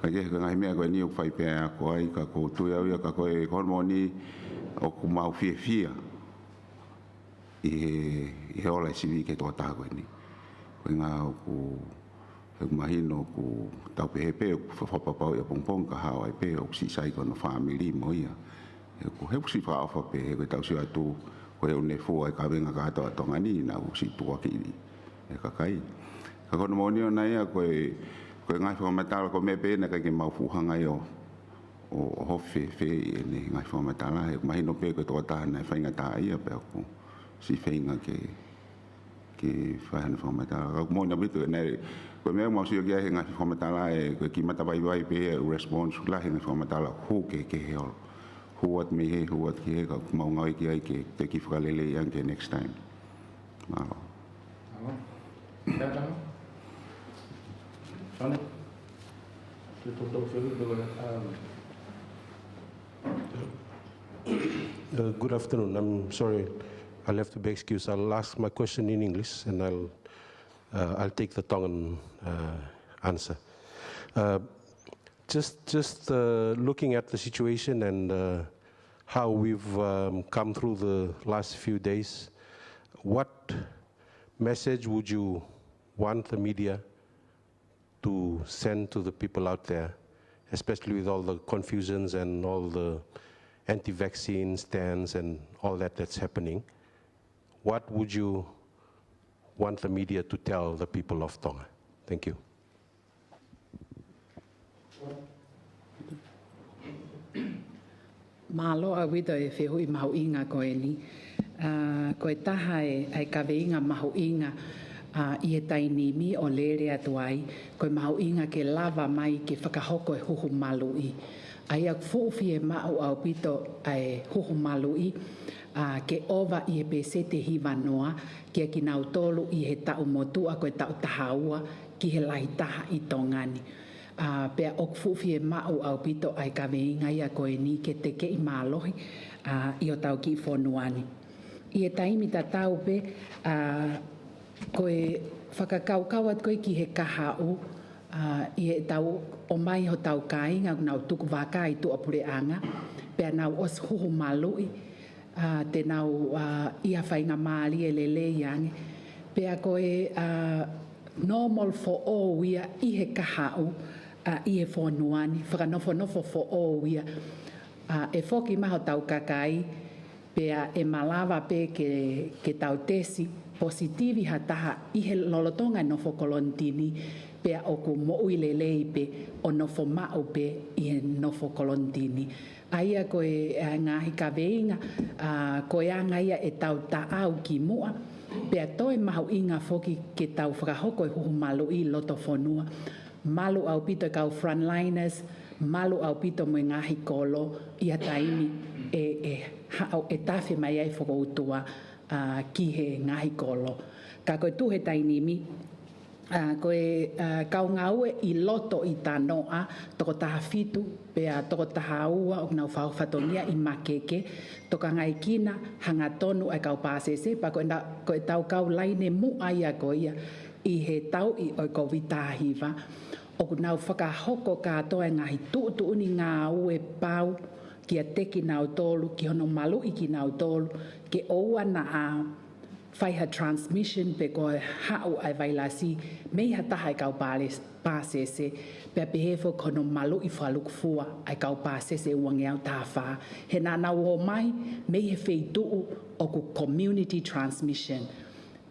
Ka ko e, ko e ngaahi meʻa ko eni ʻoku fai pē ʻe ia ko ai, ka ʻoku ou tui au ia ka ko e, ko hono moʻoni ʻoku mau fiefia ʻi he, ʻi he ola e sivi ki he tokotaha ko eni. Ko e ʻuhinga ʻoku, he ʻoku mahino ʻoku tau pehē pē ʻoku fa-, fakapapauʻi ʻapongipongi ka hao ai pē ʻoku siʻi sai ko hono fāmili mo ia. He ʻoku, he ʻoku siʻi fakaʻofa pē he ko e tau sio atu ko e ʻunefua e kavenga kātoa ʻa Tonga ni naʻa ʻoku siʻi tukuakiʻi ʻe he kakai. Ka ko hono moʻoni ʻona ia ko e, ko e ngaahi fakamatala ko e meʻa pē naʻe ʻikai ke mau fuʻu hanga ai ʻo ʻo, ʻo hofefeʻi ʻene ngaahi fakamatala, he ʻoku mahino pē ko e tokotaha naʻe faingataʻaʻia pea ʻoku siʻi feinga ke, ke fai hano fakamatala. Ka ʻoku moʻoni ʻaupito naʻe, ko e meʻa ʻoku mau sio ki ai he ngaahi fakamatala ʻe, ko e kiʻi matavaivai pē ia e response lahi he ngaahi fakamatala hū kehekehe holo. Hū atu mei hē, hū atu ki hē, ka ʻoku mau ngāue ki ai ke, ke kiʻi fakalelei ange ki he next time. Mālō. Mālō. Kia tau. Sone. Te tau tau felu, tau, um, Uh, good afternoon. I'm sorry, I'll have to be excused. I'll ask my question in English, and I'll, uh, I'll take the Tongan, uh, answer. Uh, just, just, uh, looking at the situation and, uh, how we've, um, come through the last few days, what message would you want the media to send to the people out there, especially with all the confusions and all the anti-vaccine stance and all that that's happening? What would you want the media to tell the people of Tonga? Thank you. Mālō ʻaupito e fehuʻi mahuʻinga ko eni. ʻA, ko e taha e, ʻa e kaveinga mahuʻinga, ʻa, ʻi he taimi ni ʻo lele atu ai, ko e mahuʻinga ke lava mai ke fakahoko e huhu maluʻi. ʻA ia ʻoku fuʻu fiemaʻu ʻaupito ʻa e huhu maluʻi, ʻa, ke ʻova ʻi he pēseti ʻe hiva noa kia kinautolu ʻi he taʻu motuʻa ko e taʻu taha ua ki he lahi taha ʻi Tonga ni. ʻA, pea ʻoku fuʻu fiemaʻu ʻaupito ʻa e kaveinga ia ko eni ke tekeʻi mālohi, ʻa, ʻi hotau kiʻi fonua ni. ʻI he taimi tatau pē, ʻa, ko e fakakaukau atu ko ē ki he kahaʻu, ʻa, ʻi heʻetau ʻomai hotau kāinga ʻoku nau tukuvakā ʻi tuʻapuleʻanga, pea nau ʻosi huhu maluʻi, ʻa, te nau, ʻa, ʻi ha faingamālie lelei ange. Pea ko e, ʻa, normal foʻou ia ʻi he kahaʻu, ʻa, ʻi he fonua ni, fakanofonofo foʻou ia. ʻE foki mai hotau kakai, pea ʻe malava pē ke, ke tau tesi positivi ha taha ʻi he lolotonga e nofo kolonitini, pea ʻoku moʻui lelei pē ʻo nofo maʻu pē ʻi he nofo kolonitini. ʻA ia ko e, ʻa e ngaahi kaveinga, ʻa, ko e anga ia ʻetau taʻau ki muʻa, pea toe mahuʻinga foki ke tau fakahoko e huhu maluʻi loto fonua. Malu ʻaupito e kau frontliners, malu ʻaupito mo e ngaahi kolo ʻi ha taimi ʻe, ʻe haʻu ʻe tafe mai ai fokoutua, ʻa, ki he ngaahi kolo. Ka ko e tuʻu he taimi ni, ʻa, ko e, ʻa, kau ngāue ʻi loto ʻi Tanoa, toko taha fitu, pea toko taha ua ʻoku nau fau fatongia ʻi Makeke, tokangaekina hangatonu ʻa e kau pāsese, pea ko e na-, ko ʻetau kau laine muʻa ia ko ia ʻi he tauʻi ʻo e Kōviti taha hiva, ʻoku nau fakahoko kātoa e ngaahi tuʻutuʻuni ngāue pau kiate kinautolu, ki hono maluʻi kinautolu, ke ʻoua naʻa fai ha transmission pe ko e haʻu ʻa e vailasi mei ha taha e kau pāle-, pāsese, pea pehē foki hono maluʻi fakalukufua ʻa e kau pāsese uangeau taha fā. He naʻa nau ō mai mei he feituʻu ʻoku community transmission.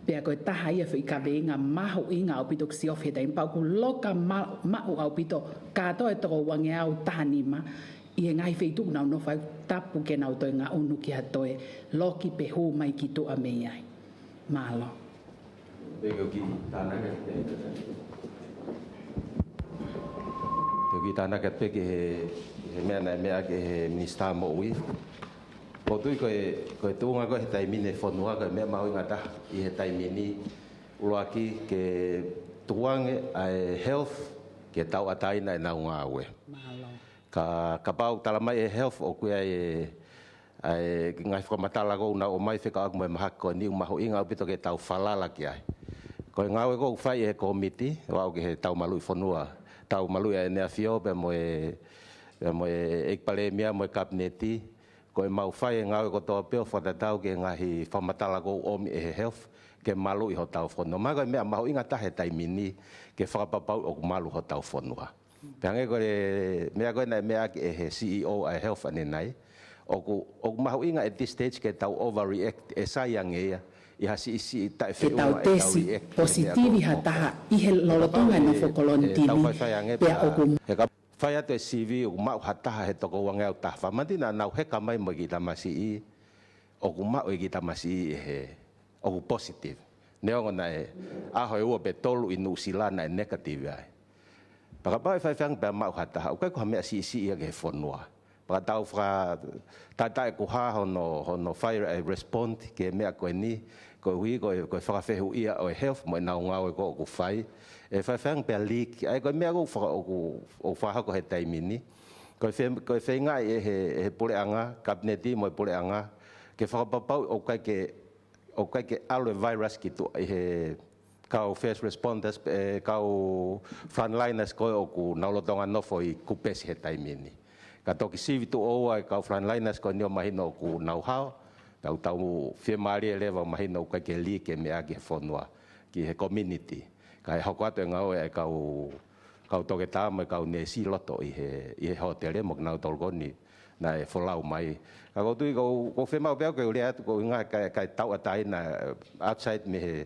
Pea ko e taha ia foʻi kaveinga mahuʻinga ʻaupito ʻoku siofi he taimi ni, pea ʻoku loka ma-, maʻu ʻaupito kātoa e toko uangeau taha nima ʻi he ngaahi feituʻu ʻoku nau nofo ai, tapu ke nau toe ngaʻunu ki ha toe loki pe hū mai ki tuʻa mei ai. Mālō. Pea ko e kiʻi tānaki atu pē. Pea ko e kiʻi tānaki atu pē ki he, he meʻa naʻe meʻa ki he Minisitā Moʻui. ʻOku ou tui ko e, ko e tuʻunga ko ē he taimi ni e fonua ko e meʻa mahuʻinga taha ʻi he taimi ni, ʻuluaki ke tukuange ʻa e health ke tauʻatāina ʻenau ngāue. Mālō. Ka, kapau ʻoku tala mai ʻe he health ʻoku ʻi ai e, ʻa e ngaahi fakamatala ʻoku nau ʻomai fekauʻaki mo e mahaki ko eni, ʻoku mahuʻinga ʻaupito ke tau falala ki ai. Ko e ngāue ʻoku fai ʻe he kōmiti, ʻo aʻu ki heʻetau maluʻi fonua, tau maluʻi ʻa ʻEne ʻAfio pea mo e, pea mo e ʻEiki Palēmia mo e Kapineti, ko ʻemau fai e ngāue kotoa pē ʻo fakatatau ki he ngaahi fakamatala ʻoku ʻomi ʻe he health ke maluʻi hotau fonua. Mahalo ko e meʻa mahuʻinga taha he taimi ni ke fakapapauʻi ʻoku malu hotau fonua. Pea hangē ko e meʻa ko ē naʻe meʻa ki he C E O ʻa e health ʻanenai, ʻoku, ʻoku mahuʻinga at this stage ke tau overreact, ʻe sai ange ia ʻi ha siʻisiʻi taʻefeʻunga ʻetau react ki he meʻa ko ē. Ke tau tesi positivi ha taha ʻi he lolotonga e nofo kolonitini, pea ʻoku fai atu e sivi ʻoku maʻu ha taha he toko uangeau taha fā, manatuʻi naʻa nau heka mai mo e kiʻi tamasiʻi, ʻoku maʻu e kiʻi tamasiʻi ʻe he, ʻoku positive. Neongo naʻe ʻaho ʻe ua pe tolu ʻi Nuʻusila naʻe negative ai. Pea kapau ʻe faifai ange pea maʻu ha taha, ʻoku ʻikai ko ha meʻa siʻisiʻi ia ki he fonua. Pea ka tau fakataʻetaʻekuhā hono, hono fai e respond ki he meʻa ko eni, koeʻuhi ko e, ko e fakafehuʻia ʻo e health mo ʻenau ngāue ko ē ʻoku fai. ʻE faifai ange pea leak, ʻa ia ko e meʻa ʻoku faka-, ʻoku, ʻoku fakahoko he taimi ni. Ko e fe-, ko e feingaʻi ʻe he, ʻe he puleʻanga, Kapineti mo e puleʻanga, ke fakapapauʻi ʻoku ʻikai ke, ʻoku ʻikai ke ʻalu e virus ki tuʻa ʻi he kau first responders, ʻe, kau frontliners ko ē ʻoku nau lolotonga nofo ʻi Kupesi he taimi ni. Ka toki sivi tuʻo ua e kau frontliners ko eni ʻo mahino ʻoku nau hao, tau, tau fiemālie leva ʻo mahino ʻoku ʻikai ke leak e meʻa ki he fonua, ki he community. Kae hoko atu e ngāue ʻa e kau, kau toketā mo e kau neesi ʻi loto ʻi he, ʻi he hōtele mo kinautolu ko eni naʻe folau mai. Ka ʻoku ou tui ʻoku, ʻoku fiemaʻu pē au ke u lea atu ko e ʻuhinga kae, kae tauʻatāina, outside mei he,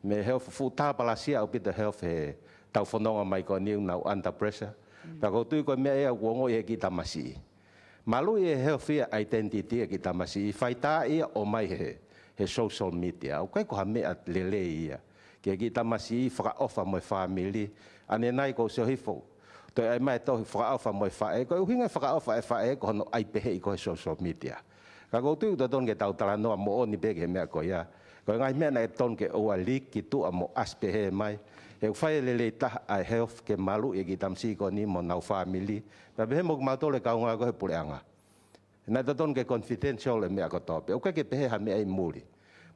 mei he health, fuʻu tāpalasia ʻaupito health heʻetau fononga mai ko eni ʻoku nau under pressure. Mm. Pea ʻoku ou tui ko e meʻa ia ʻoku ongoʻi ʻe he kiʻi tamasiʻi. Maluʻi ʻe he health ia identity e kiʻi tamasiʻi, fai tā ia ʻomai he, he social media. ʻOku ʻikai ko ha meʻa lelei ia ki he kiʻi tamasiʻi fakaʻofa mo e fāmili. ʻAnenai ʻoku ou sio hifo, toe ʻai mai e tohi fakaʻofa mo e faʻē, ko e ʻuhinga e fakaʻofa e faʻē ko hono ʻai peheʻi ko ē he social media. Ka ʻoku ou tui ʻoku totonu ke tau talanoa moʻoni pē ki he meʻa ko ia. Ko e ngaahi meʻa naʻe totonu ke ʻoua leak ki tuʻa mo ʻasi pehē mai. He ʻoku fai e lelei taha ʻa e health ke maluʻi e kiʻi tamasiʻi ko eni mo honau fāmili. Pea pehē mo kimautolu e kau ngāue ko ē he puleʻanga. Naʻe totonu ke confidential e meʻa kotoa pē. ʻOku ʻikai ke pehē ha meʻa ʻi muli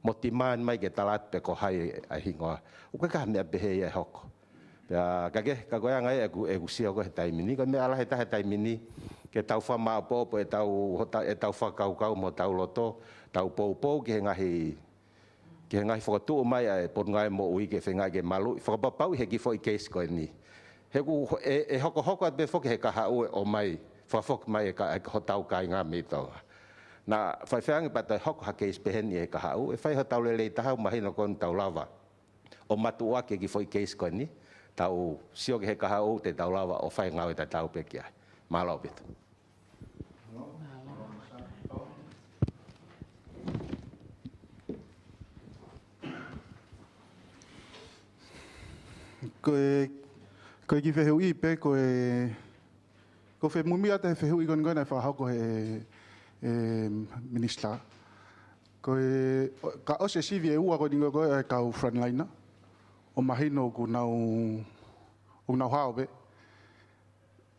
mo demand mai ke tala atu pe ko hai ʻa e hingoa. ʻOku ʻikai ha meʻa pehē ia ʻe hoko. Pea ka ke, ka ko e anga ia ʻeku, ʻeku sio ko ē he taimi ni, ko e meʻa lahi taha he taimi ni, ke tau fakamāʻopoʻopo ʻetau, hota-, ʻetau fakakaukau mo hotau loto, tau poupou ki he ngaahi, ki he ngaahi fokotuʻu mai ʻa e Potungāue Moʻui ke feingaʻi ke maluʻi, fakapapauʻi he kiʻi foʻi case ko eni. He ʻoku, ʻe, ʻe hokohoko atu pē foki he kahaʻu e ʻomai fakafoki mai e ka, e hotau kāinga mei Tonga. Naʻa faifai ange pea toe hoko ha keisi pehē ni ʻe he kahaʻu, ʻe fai hotau lelei taha ʻoku mahino kuo tau lava ʻo matuʻuaki e kiʻi foʻi keisi ko eni, tau sio ki he kahaʻu te tau lava ʻo fai ngāue tatau pē ki ai. Mālō ʻaupito. Ko e, ko e kiʻi fehuʻi pē, ko e, ko e femuimui atu he fehuʻi ko eni ko ē naʻe fakahoko he, he minisitā. Ko e, ka ʻosi e sivi ʻe ua ko eni ko ē ʻa e kau frontliner, ʻoku mahino ʻoku nau, ʻoku nau hao pē.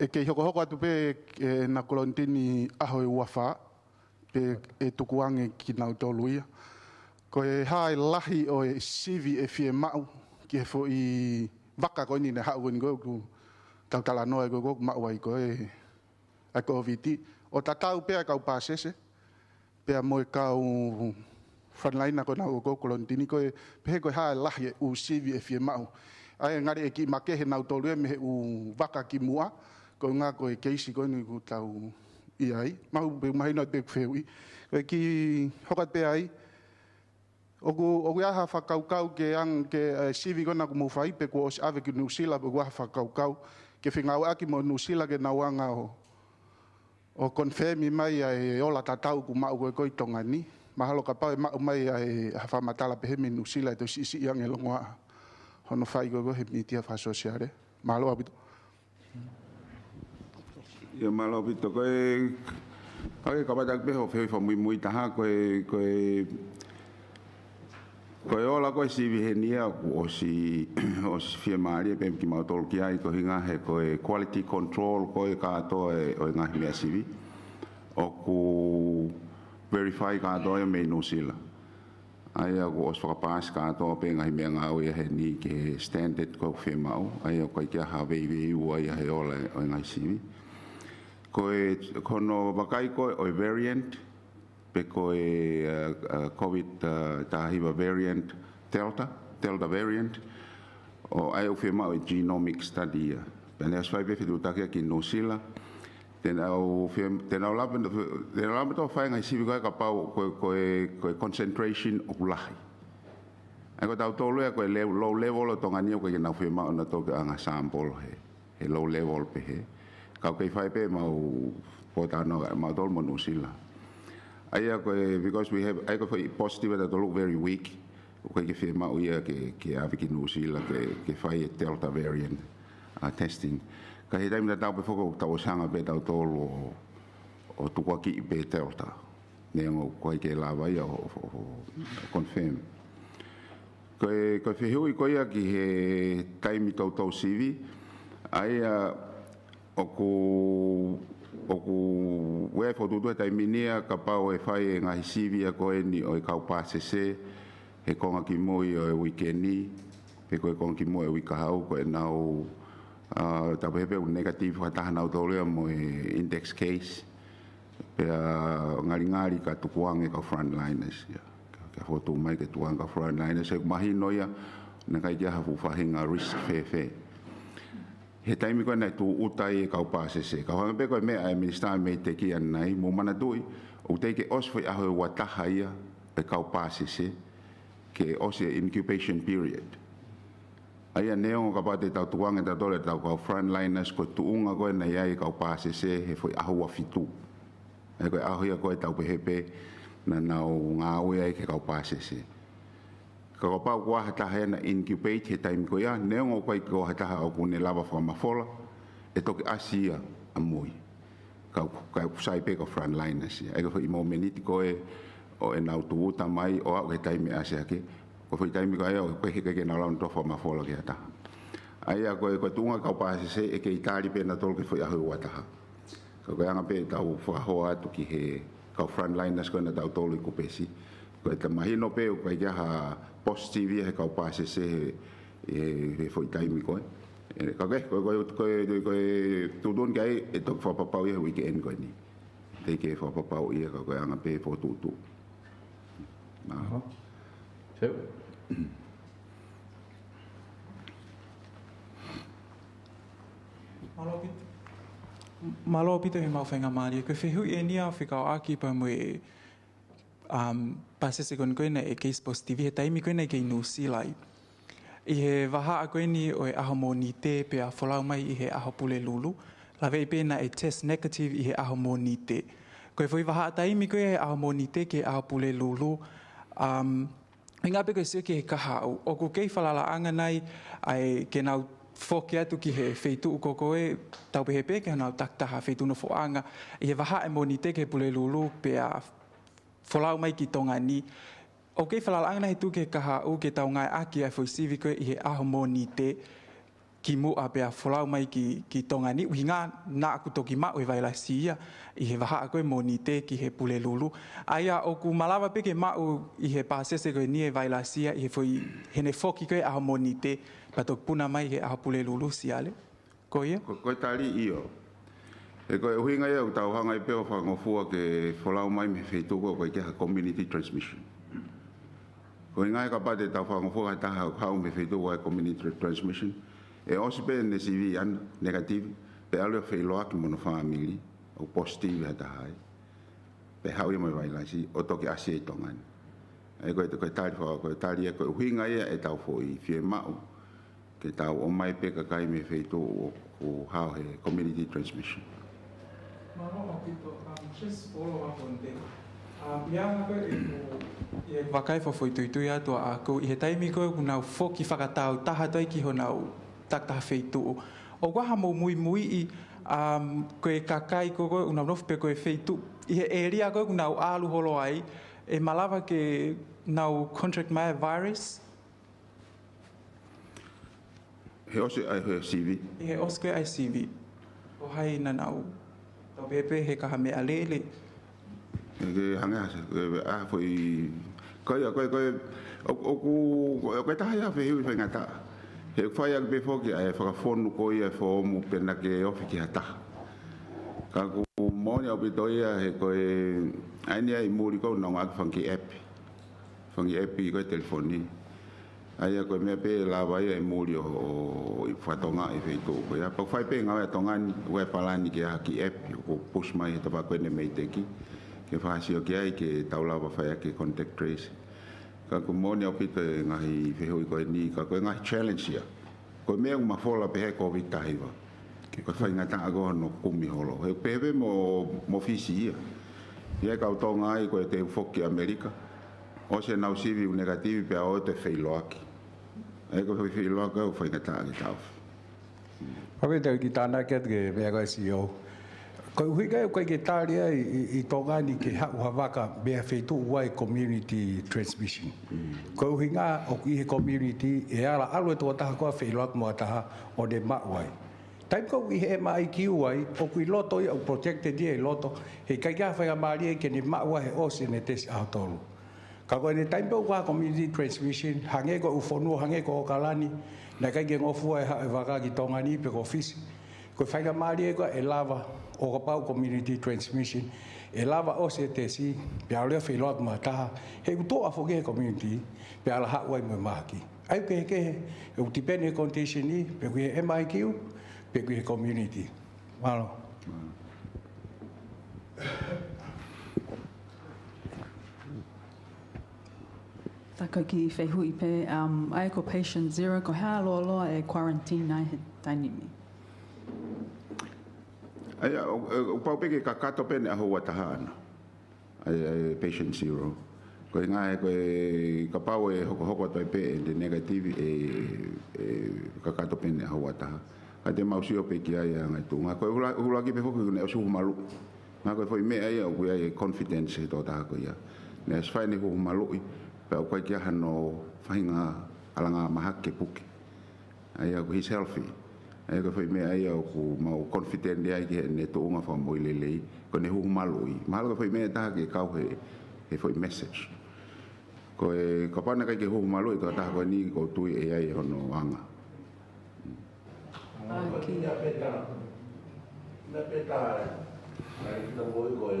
ʻE kei hokohoko atu pē ʻena kolonitini ʻaho ʻe ua fā, pea ʻe tukuange kinautolu ia. Ko e hā e lahi ʻo e sivi ʻe fiemaʻu ki he foʻi vaka ko eni naʻe haʻu ko eni ko ē ʻoku tau talanoa ai ko ē ʻoku maʻu ai ko ē ʻa e Kōviti. ʻO tatau pē ʻa e kau pāsese pea mo e kau frontliner ko ena ʻoku nau kolonitini, ko e pehē ko e hā e lahi e ʻū sivi ʻe fiemaʻu. ʻA ia ngali ʻe kiʻi makehe nautolu ia mei he ʻū vaka kimuʻa, koeʻuhi ko e keisi ko eni ʻoku tau ʻi ai. Mahu pē mahino pē ʻeku fehuʻi. Ko e kiʻi hoko atu pē ai, ʻoku, ʻoku ʻi ai ha fakakaukau ke ʻang-, ke, eh, sivi ko ena ʻoku mou fai pe kuo ʻosi ʻave ki Nuʻusila, pe ʻoku ʻi ai ha fakakaukau ke fengāueʻaki mo Nuʻusila ke nau ʻanga ʻo ʻo confirm mai ʻa e ola tatau ʻoku maʻu ko ē ko ē ʻi Tonga ni. Mahalo kapau ʻe maʻu mai ʻa e, ha fakamatala pehē mei Nuʻusila ʻe toe siʻisiʻi ange e longoaʻa hono fai ko ē ko ē he mītia fakasōsiale. Mālō ʻaupito. Ia mālō ʻaupito. Ko e, ʻa ia ka ʻoatu pē hoʻo fehuʻi fakamuimui taha, ko e, ko e Ko e ola ko ē sivi heni ia ʻoku ʻosi, ʻosi fiemālie pē kimautolu ki ai koeʻuhi he ko e quality control ko ē kātoa e, ʻo e ngaahi meʻa sivi. ʻOku verify kātoa ia mei Nuʻusila. ʻA ia ʻoku ʻosi fakapaasi kātoa pē ngaahi meʻangāue ia heni ki he standard ko ē ʻoku fiemaʻu. ʻA ia ʻoku ʻikai ke ʻi ai ha veiveiua ia he ola ʻo e ngaahi sivi. Ko e, ko hono vakai ko ē ʻo e variant, pe ko e, uh, uh, COVID, uh, taha hiva variant, Delta, Delta variant, ʻo ʻai ʻoku fiemaʻu e genomic study ia. Pea naʻe ʻosi fai pē fetuʻutaki ia ki Nuʻusila. Te nau fiem-, te nau lava, te nau lava ʻo fai ngaahi sivi ko ē kapau ko e, ko e, ko e concentration ʻoku lahi. ʻA ia ko tautolu ia ko e le-, low level ʻo Tonga ni ʻoku ʻikai ke nau fiemaʻu nautolu ke ʻanga sample he he low level pehē. Ka ʻoku kei fai pē mau pōtalanoa mautolu mo Nuʻusila. ʻA ia ko e, because we have, ʻa ia ko e foʻi positive ʻatautolu very weak. ʻOku ʻikai ke fiemaʻu ia ke, ke ʻave ki Nuʻusila ke, ke fai e Delta variant, uh, testing. Ka ʻi he taimi tatau pē foki ʻoku tau ʻosi hanga pē tautolu ʻo, ʻo tukuakiʻi pē Delta. Neongo ʻoku ʻikai ke lava ia ʻo, ʻo, ʻo confirm. Ko e, ko e fehuʻi ko ia ki he taimi toutou sivi, ʻa ia ʻoku, ʻoku ʻi ai e fokotuʻutuʻu he taimi ni ia kapau ʻe fai e ngaahi sivi ia ko eni ʻo e kau pāsese, he konga kimui ʻo e uike ni, pe ko e konga kimui ʻo e uike kahaʻu, ko ʻenau, ʻa, tau pehē pē ʻoku negative fakataha nautolu ia mo e index case. Pea ngalingali ka tukuange kau frontliners ia. Ka, ka fotu mai ke tukuange kau frontliners, he ʻoku mahino ia, naʻe ʻikai ke ʻi ai ha fuʻu faʻahinga risk fēfē. He taimi ko ē naʻe tūʻuta ai e kau pāsese. Ka hanga pē ko e meʻa ʻa e minisitā mei he tekia nai, mou manatuʻi, ʻoku teʻeki ke ʻosi foʻi ʻaho ʻe ua taha ia e kau pāsese, ke ʻosi e incubation period. ʻA ia neongo kapau te tau tukuange tautolu ʻetau kau frontliners ko e tuʻunga ko ē naʻe ʻi ai e kau pāsese he foʻi ʻaho ua fitu. ʻA ia ko e ʻaho ia ko ē tau pehē pē naʻa nau ngāue ai ki he kau pāsese. Ka kapau ko ha taha ia naʻe incubate he taimi ko ia, neongo ʻoku ʻikai ko ha taha ʻoku ne lava fakamafola, ʻe toki ʻasi ia ʻamui. Ka, ka ʻoku sai pē kau frontliners ia. ʻA ia ko e foʻi momeniti ko ē ʻo ʻenau tūʻuta mai ʻo aʻu ki he taimi ʻe ʻasi hake. Ko e foʻi taimi ko ia ʻoku ʻikai ke nau lava nautolu fakamafola ki ha taha. ʻA ia ko e, ko e tuʻunga kau pāsese ʻe kei tali pē nautolu ki he foʻi ʻaho ʻe ua taha. Ka ko e anga pē ʻetau fakahoa atu ki he kau frontliners ko ē naʻa tautolu ʻi Kupesi. Ko e ta mahino pē ʻoku ʻikai ke ʻi ai ha positive ia he kau pāsese he, he, he foʻi taimi ko ē. ʻE, ka ko e, ko e, ko e, ko e, ko e tuʻutuʻuni ki ai ʻe toki fakapapau ia he weekend ko eni. Teʻeki ke fakapapau ia ka ko e anga pē fokotuʻutuʻu. Mālō. Mālō. Seu. Mālō ʻaupito. Mālō ʻaupito he maʻu faingamālie. Ko e fehuʻi eni ʻoku fekauʻaki pea mo e, um, pāsese ko eni ko ē naʻe case positive he taimi ko ē naʻe kei Nuʻusila ai. ʻI he vahaʻa ko eni ʻo e ʻaho Mōnite pea folau mai ʻi he ʻaho Pulelulu, laveʻi pē naʻe test negative ʻi he ʻaho Mōnite. Ko e foʻi vahaʻa taimi ko ē he ʻaho Mōnite ki he ʻaho Pulelulu, um, ʻuhinga pē ko e sio ki he kahaʻu, ʻoku kei falalaʻanga nai ai ke nau foki atu ki he feituʻu ko ē, tau pehē pē ki honau takitaha feituʻu nofoʻanga, ʻi he vahaʻa Mōnite ki he Pulelulu pea folau mai ki Tonga ni. ʻOku kei falalaʻanga nai he tuʻu ki he kahaʻu ke tau ngāueʻaki ʻa e foʻi sivi ko ē ʻi he ʻaho Mōnite kimuʻa pea folau mai ki, ki Tonga ni, ʻuhinga naʻa ku toki maʻu e vailasi ia ʻi he vahaʻa ko ē Mōnite ki he Pulelulu. ʻA ia ʻoku malava pē ke maʻu ʻi he pāsese ko eni e vailasi ia ʻi he foʻi, heʻene foki ko ē ʻaho Mōnite, pea toki puna mai he ʻaho Pulelulu, Siale. Ko ia? Ko, ko e tali ʻio. He ko e ʻuhinga ia ʻoku tau hanga ai pē ʻo fakangofua ke folau mai mei he feituʻu ko ē ʻoku ʻikai ke ʻi ai ha community transmission. Ko e ʻuhinga ia kapau te tau fakangofua ha taha ʻoku haʻu mei he feituʻu ʻoku ʻi ai e community transmission, ʻe ʻosi pē ʻene sivi ʻana, negative, pea ʻalu ʻo feʻiloaki mo hono fāmili, ʻoku positive ha taha ai. Pea haʻu ia mo e vailasi, ʻo toki ʻasi ai ʻi Tonga ni. ʻA ia ko e, ko e tali fa-, ko e tali ia ko e ʻuhinga ia ʻetau foʻi fiemaʻu ke tau ʻomai pē kakai mei he feituʻu ʻoku hao he community transmission. Mālō ʻaupito, um, just follow up on that. Um, ʻi he anga ko ē ʻeku, ʻeku vakai fakafoʻituitui atu ʻaʻaku, ʻi he taimi ko ē ʻoku nau foki fakatāutaha atu ai ki honau takitaha feituʻu, ʻoku ʻi ai haʻamou muimuiʻi, um, ko e kakai ko ē ʻoku nau nofo pe ko e feituʻu, ʻi he ʻēlia ko ē ʻoku nau ʻalu holo ai, ʻe malava ke nau contract mai e virus? He ʻosi ʻa e sivi. ʻI he ʻosi ko ē ʻa e sivi, ko hai naʻa nau, tau pehē pē he kahaʻu meʻalele? Ke hangē ha, ʻa e foʻi, ko ia, ko e, ko e, ʻo, ʻoku, ko e, ko e taha ia e fehuʻi faingataʻa. He ʻoku fai ʻaki pē foki ʻa e fakafonu ko ia e foomu pea naʻa ke ofi ki ha taha. Ka ʻoku moʻoni ʻaupito ia he ko e, ʻa eni ʻi muli ko ē ʻoku nau ngāueʻaki e fanga kiʻi ʻepi. Fanga kiʻi ʻepi ko ē telefoni. ʻA ia ko e meʻa pē ʻe lava ia ʻi muli ʻo, ʻo, ʻo fakatonga e feituʻu ko ia. Pea ʻoku fai pē ngāue ʻa Tonga ni, ʻoku ʻi ai e palani ke ʻi ai ha kiʻi ʻepi, ʻoku push mai he tafaʻaki ko eni mei he teki. Ke fakasio ki ai ke tau lava fai ʻaki e contact trace. Ka ʻoku moʻoni ʻaupito e ngaahi fehuʻi ko eni, ka ko e ngaahi challenge ia. Ko e meʻa ʻoku mafola pē he Covid taha hiva. Ko e faingataʻa ko ē hono kumi holo. He pehē pē mo, mo Fisi ia. ʻI ai e kau Tonga ai ko e teu foki ki ʻAmelika. ʻOsi ʻenau sivi ʻoku negative pea ō atu e feʻiloaki. ʻA ia ko e feʻiloaki ʻoku faingataʻa ke taʻofi. Pea pē tau kiʻi tānaki atu ki he meʻa ko ē, CEO. Ko e ʻuhinga ia ʻoku ʻikai ke tali ai ʻi, ʻi, ʻi Tonga ni ke haʻu ha vaka mei ha feituʻu ʻoku ʻi ai e community transmission. Ko e ʻuhinga ʻoku ʻi he community ʻe ala ʻalu e tokotaha ko ē ʻo feʻiloaki mo ha taha ʻo ne maʻu ai. Taimi ko ē ʻoku ʻi he M I Q ai, ʻoku ʻi loto ia, ʻoku protected ia ʻi loto, he ʻikai ke ʻi ai ha faingamālie ke ne maʻu ai he ʻosi ʻene tesi ʻaho tolu. Ka ko ʻene taimi pē ʻoku ʻi ai e community transmission, hangē ko e ʻū fonua, hangē ko ʻAokalani, naʻe ʻikai ke ngofua e haʻu e vaka ki Tonga ni pe ko Fisi. Ko e faingamālie ko ē ʻe lava, ʻo kapau community transmission, ʻe lava ʻosi e tesi, pea ʻalu ia ʻo feʻiloaki mo ha taha, he ʻoku tuʻa foki he community, pea ala haʻu ai mo e mahaki. ʻA ia ʻoku kehekehe, ʻoku tipeni he condition ni, pe ʻoku ʻi he M I Q, pe ʻoku ʻi he community. Mālō. Ka ko e kiʻi fehuʻi pē, um, ʻa ia ko patient zero, ko e hā e lōloa e quarantine ai he taimi ni? ʻA ia, ʻo, ʻo, ʻoku pau pē ke kakato pē ʻene ʻaho ua taha ʻana. ʻA ia, ʻa ia patient zero. Ko e ngaahi, ko e kapau ʻe hokohoko atu ai pē ʻene negative ʻe, ʻe kakato pē ʻene ʻaho ua taha. Ka te mau sio pē ki ai ʻa e ngaahi tuʻunga. Ko e hula-, huluaki pē foki naʻe ʻosi huhu maluʻi. Naʻa ko e foʻi meʻa ia ʻoku ʻi ai e confidence he tokotaha ko ia. Naʻe ʻosi fai ʻene huhu maluʻi, pea ʻoku ʻikai ke ʻi ai hano faʻahinga ʻalunga mahaki ke puke. ʻA ia ko e he's healthy. ʻA ia ko e foʻi meʻa ia ʻoku mau confident ai ki heʻene tuʻunga fakamoʻui lelei. Ko ʻene huhu maluʻi. Mahalo ko e foʻi meʻa ʻe taha ke kau he, he foʻi message. Ko e kapau naʻe ʻikai ke huhu maluʻi e tokotaha ko eni ʻoku ou tui ʻe ʻi ai hono anga. ʻA, ki. Meʻa pē taha, meʻa pē taha, ʻa ia kita mo i ko e,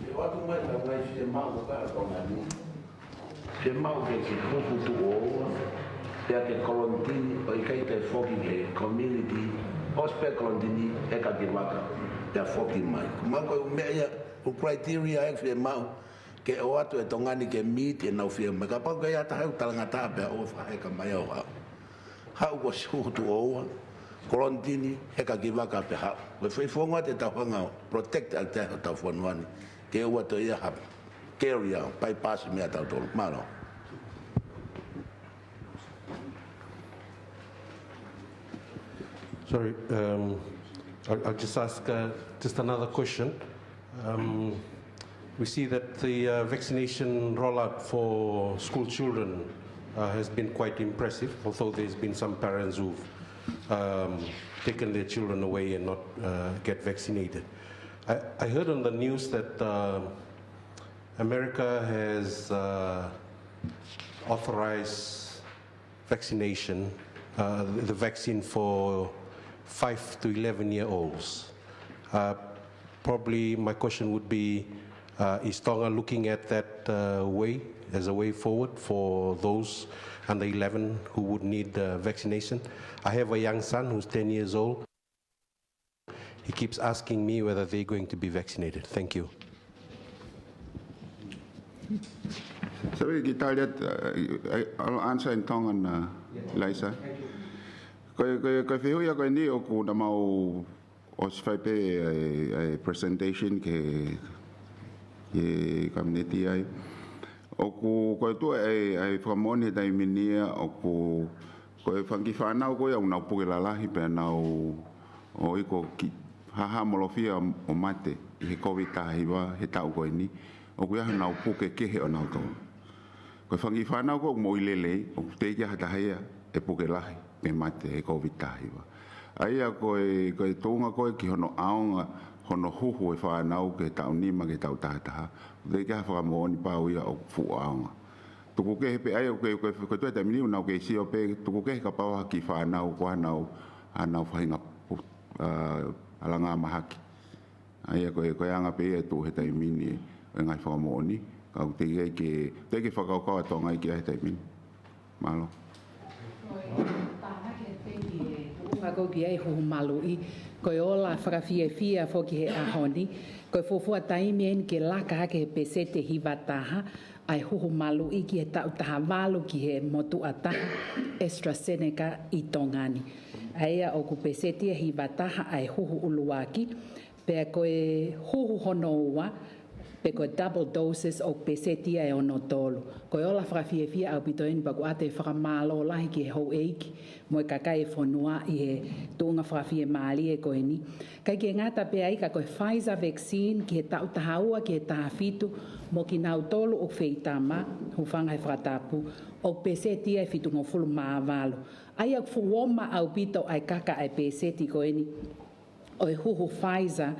ʻe ʻoatu mai ʻa e ngaahi fiemaʻu ka tonga ni. Fiemaʻu ke ke huhu tuʻo ua, pea ke kolonitini ʻo ʻikai ke foki ki he community. Pea Kolonitini, Heka ki Vaka, pea foki mai. Ko e meʻa ia, ʻoku criteria ʻe fiemaʻu ke ʻoatu ʻe Tonga ni ke meet ʻenau fiemaʻu. Kapau ʻoku ʻi ai ha taha ʻoku talangataʻa pea ʻoua fakaheka mai ʻo haʻu. Haʻu ko Siutu ʻoua, Kolonitini, Heka ki Vaka pea haʻu. Ko e foʻi founga te tau hanga ʻo protect ʻa e taha ʻo tau fonua ni. Ke ʻoua toe ʻi ai ha carrier, bypass meʻa tautolu. Mālō. Sorry, um, I'll, I'll just ask, uh, just another question. Um, we see that the, uh, vaccination rollout for school children, uh, has been quite impressive, although there's been some parents who've, um, taken their children away and not, uh, get vaccinated. I, I heard on the news that, uh, America has, uh, authorized vaccination, uh, the vaccine for five to eleven year olds. Uh, probably my question would be, uh, is Tonga looking at that, uh, way, as a way forward for those under eleven who would need, uh, vaccination? I have a young son who's ten years old. He keeps asking me whether they're going to be vaccinated. Thank you. So we can tell that, uh, I, I'll answer in Tongan, uh, Laisa. Ko e, ko e, ko e fehuʻi ia ko eni ʻoku na mau ʻosi fai pē ʻa e, ʻa e presentation ki he, ki he Kapineti ai. ʻOku, ko e tuʻu ʻa e, ʻa e fakamoʻoni he taimi ni ia ʻoku, ko e fanga kiʻi fānau ko ia ʻoku nau puke lalahi pea nau ō ʻo ʻikai ke haʻamolofia ʻo mate ʻi he COVID taha hiva he taʻu ko eni, ʻoku ʻi ai honau puke kehe ʻonautolu. Ko e fanga kiʻi fānau ko ē ʻoku moʻui lelei, ʻoku teʻeki ai ha taha ia ʻe puke lahi pe mate he COVID taha hiva. ʻA ia ko e, ko e tuʻunga ko ē ki hono ʻaonga hono huhu e fānau ki he taʻu nima ki he taʻu taha taha, ʻoku teʻeki ai ha fakamoʻoni pau ia ʻoku fuʻu ʻaonga. Tuku kehe pē ʻa ia, ko e, ko e, ko e tuʻu he taimi ni ʻoku nau kei sio pē, tuku kehe kapau ha kiʻi fānau ko ē ʻoku nau, ʻoku nau faʻahinga pu-, ʻa, ʻalanga mahaki. ʻA ia ko e, ko e anga pē ia ʻe tuʻu he taimi ni ʻa e ngaahi fakamoʻoni, ka ʻoku teʻeki ke, teʻeki ke fakakaukau ʻa Tonga ki ai he taimi ni. Mālō. Ko e tānaki pē ki he tuʻunga ko ē ki he huhu maluʻi, ko e ola fakafiefia foki he ʻaho ni, ko e fuofua taimi eni ke laka hake he peseti hiva taha ʻa e huhu maluʻi ki he taʻu taha valu ki he motuʻa taha AstraZeneca ʻi Tonga ni. ʻA ia ʻoku peseti ia hiva taha ʻa e huhu ʻuluaki, pea ko e huhu hono ua, pe ko e double doses ʻoku peseti ia ʻe ono tolu. Ko e ola fakafiefia ʻaupito eni pea ʻoku ʻoatu e fakamālō lahi ki he houʻeiki mo e kakai e fonua ʻi he tuʻunga fakafiemālie ko eni. ʻIkai ke ngata pē ai ka ko e Pfizer vaccine ki he taʻu taha ua ki he taha fitu mo kinautolu ʻoku feitama, hūfanga he fakatapu, ʻoku peseti ia ʻe fitungofulu mā valu. ʻA ia ʻoku fuʻu oma ʻaupito ʻa e kaka ʻa e peseti ko eni ʻo e huhu Pfizer,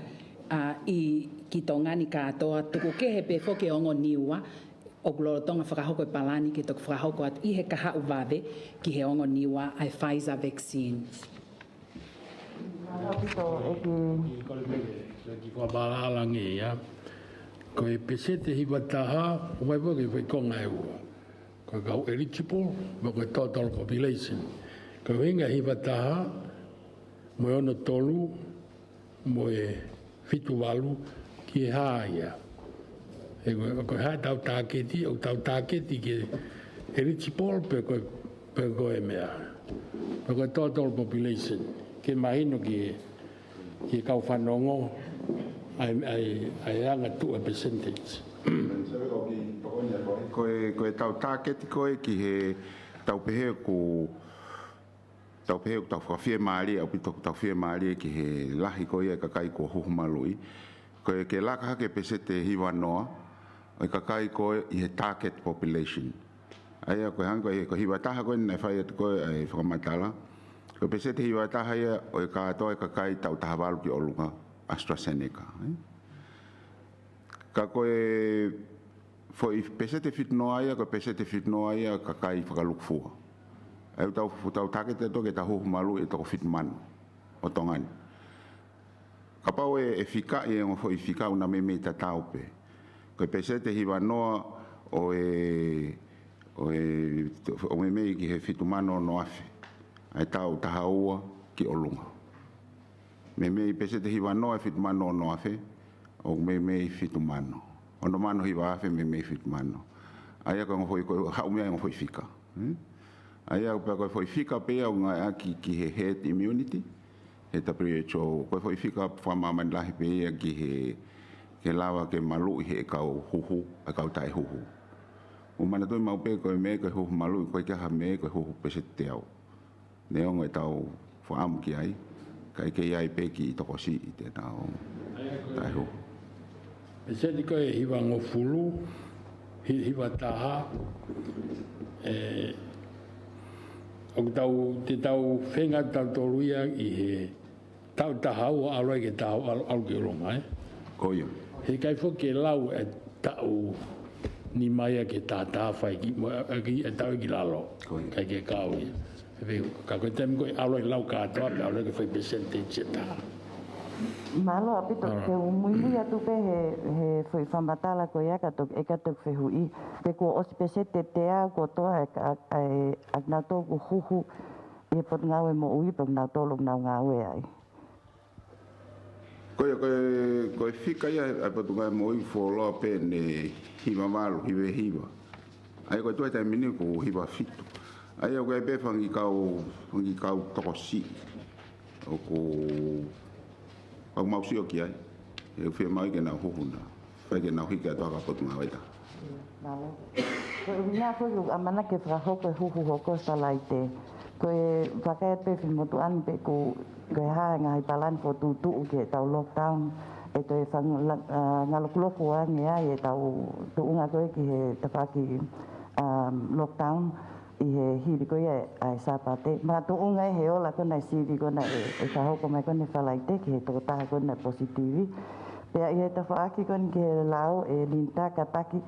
ʻa, ʻi, ki Tonga ni kātoa, tuku kehe pē foki e ongo Niua, ʻoku lolotonga fakahoko e palani ke toki fakahoko atu ʻi he kahaʻu vave ki he ongo Niua ʻa e Pfizer vaccine. Mālō ʻaupito, ʻEiki. Ko e meʻa, ki ko mālala ngi ia. Ko e peseti hiva taha, ʻoku ʻi ai foki e konga ʻe ua. Ko e kau eligible, mo ko e total population. Ko e ʻuhinga hiva taha, mo e ono tolu, mo e fitu valu, ki he hā ia. He ko e, ko e hā ʻetau tāketi, ʻoku tau tāketi ki he eligible pe ko e, pe ko e meʻa. Pe ko e total population. Ke mahino ki he, ki he kau fanongo, ʻa e, ʻa e, ʻa e anga tuʻu e percentage. Ko e, ko ʻetau tāketi ko ē ki he, tau pehē ʻoku, tau pehē ʻoku tau fakafiemālie, ʻaupito ʻoku tau fiemālie ki he lahi ko ia e kakai kuo huhu maluʻi. Ko e ke laka hake peseti hiva noa ʻo e kakai ko ē ʻi he target population. ʻA ia ko e hangē ko e, ko e hiva taha ko ē naʻe fai atu ko ē ʻa e fakamatala. Ko e peseti hiva taha ia ʻo e kātoa e kakai taʻu taha valu ki ʻolunga AstraZeneca, ē? Ka ko e foʻi peseti fitu noa ia, ko e peseti fitu noa ia kakai fakalukufua. ʻA ia ʻoku tau, tau tāketi atu ke tau huhu maluʻi e toko fitu mano ʻo Tonga ni. Kapau ʻe, ʻe fika ʻi he ongo foʻi fika ʻoku na meimei tatau pē. Ko e peseti hiva noa ʻo e, ʻo e, ʻo meimei ki he fitu mano ono afe. ʻA e taʻu taha ua ki ʻolunga. Meimei peseti hiva noa ʻe fitu mano ono afe, ʻoku meimei fitu mano. Ono mano hiva afe meimei fitu mano. ʻA ia ko e ongo foʻi, ko e haʻu mei ai e ongo foʻi fika. Hmm? ʻA ia pea ko e foʻi fika pē ia ʻoku ngāueʻaki ki he herd immunity, he W H O, ko e foʻi fika fakamāmani lahi pē ia ki he, ke lava ke maluʻi he kau huhu, ʻa e kau taʻehuhu. ʻOku manatuʻi maʻu pē ko e meʻa ko e huhu maluʻi, ʻoku ʻikai ke ʻi ai ha meʻa ko e huhu peseti teau. Neongo ʻetau fakaʻamu ki ai, ka ʻoku ʻi ai pē kiʻi tokosiʻi te nau taʻehuhu. Peseti ko e hiva ngofulu, hi-, hiva taha, ē, ʻoku tau, te tau feinga tautolu ia ʻi he taʻu taha ua ʻalu ai ki he taʻu ʻalu, ʻalu ki ʻolunga, ē? Ko ia. He ʻikai foki ke lau e taʻu nima ia ke tātāfai ki, mo, ʻa, ki, e taʻu ki lalo. Ko ia. ʻIkai ke kau ia. He pē, ka ko e taimi ko ē ʻalu ai lau kātoa, pea ʻalu ai ki he foʻi peseti ʻe taha. Mālō ʻaupito. Mālō. Te u muimui atu pē he, he foʻi fakamatala ko ia ka toki, ʻe ka toki fehuʻi. Pe kuo ʻosi peseti ʻe teau kotoa e ka, e, ʻa kinautolu ʻoku huhu ʻi he Potungāue Moʻui pe ʻoku nau tolo ʻoku nau ngāue ai. Ko ia, ko e, ko e fika ia ʻa e Potungāue Moʻui fuoloa pē ʻene hiva valu, hiva hiva. ʻA ia ko e tuʻu he taimi ni ʻoku hiva fitu. ʻA ia ʻoku ʻi ai pē fanga kiʻi kau, fanga kiʻi kau tokosiʻi ʻoku, ʻoku mau sio ki ai. ʻOku fiemaʻu ke nau huhu na. Fai ke nau hiki atu ha kau potungāue ʻe taha. Mālō. Ko e ʻuhinga foki ʻoku ʻamanaki ke fakahoko e huhu hoko Satelaite. Ko e vakai atu pē Finemotuʻa ni pe ko, ko e hā e ngaahi palani fokotuʻutuʻu ki heʻetau lockdown. ʻE toe fanga-, la-, ā, ngalo kulo fua ange ai ʻetau tuʻunga ko ē ki he tafaʻaki, ā, lockdown ʻi he hili ko ia ʻa e Sāpate. Makatuʻunga ʻi he ola ko ena e sivi ko ena ʻe, ʻe fakahoko mai ko ena he Falaite ki he tokotaha ko ena e positivi. Pea ʻi he tafaʻaki ko ena ki he lao ʻe Linda Kataki,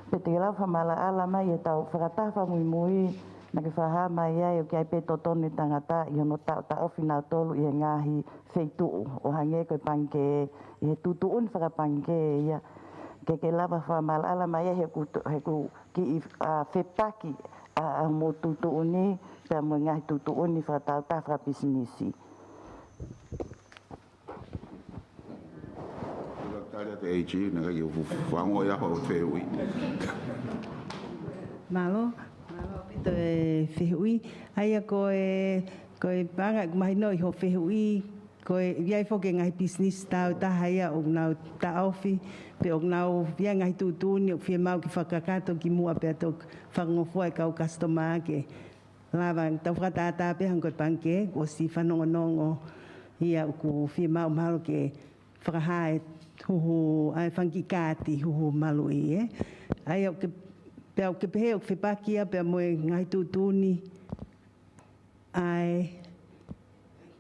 pe te ke lava fakamaʻalaʻala mai ʻetau fakataha fakamuimui naʻa ke fakahā mai ai ʻoku ʻi ai pē totonu e tangata ʻi hono taʻotaʻofi nautolu ʻi he ngaahi feituʻu ʻo hangē ko e pangikē, ʻi he tuʻutuʻuni fakapangikē ia. Ke ke lava fakamaʻalaʻala mai ai he ʻoku to-, he ʻoku kiʻi, ā, fepaki ʻa, ʻa hoʻomou tuʻutuʻuni pea mo e ngaahi tuʻutuʻuni fakataautaha fakapisinisi. Tali atu e A G, naʻe ʻikai ke u fu-, fango ia ho fehuʻi. Mālō, mālō ʻaupito e fehuʻi. ʻA ia ko e, ko e paʻanga ʻoku mahino ʻi hoʻo fehuʻi, ko e ʻi ai foki e ngaahi pisinisi taautaha ia ʻoku nau taʻofi, pe ʻoku nau ʻi ai e ngaahi tuʻutuʻuni ʻoku fiemaʻu ke fakakakato kimuʻa pea toki fakangofua e kau customer ke lava, tau fakatātā pē hangē ko e pangikē, kuo ʻosi fanongonongo ia ʻoku fiemaʻu mahalo ke fakahā e huhu, ʻa e fanga kiʻi kaati huhu maluʻi, ē. ʻA ia ʻoku ke, pea ʻoku ke pehē ʻoku fepaki ia pea mo e ngaahi tuʻutuʻuni ʻa e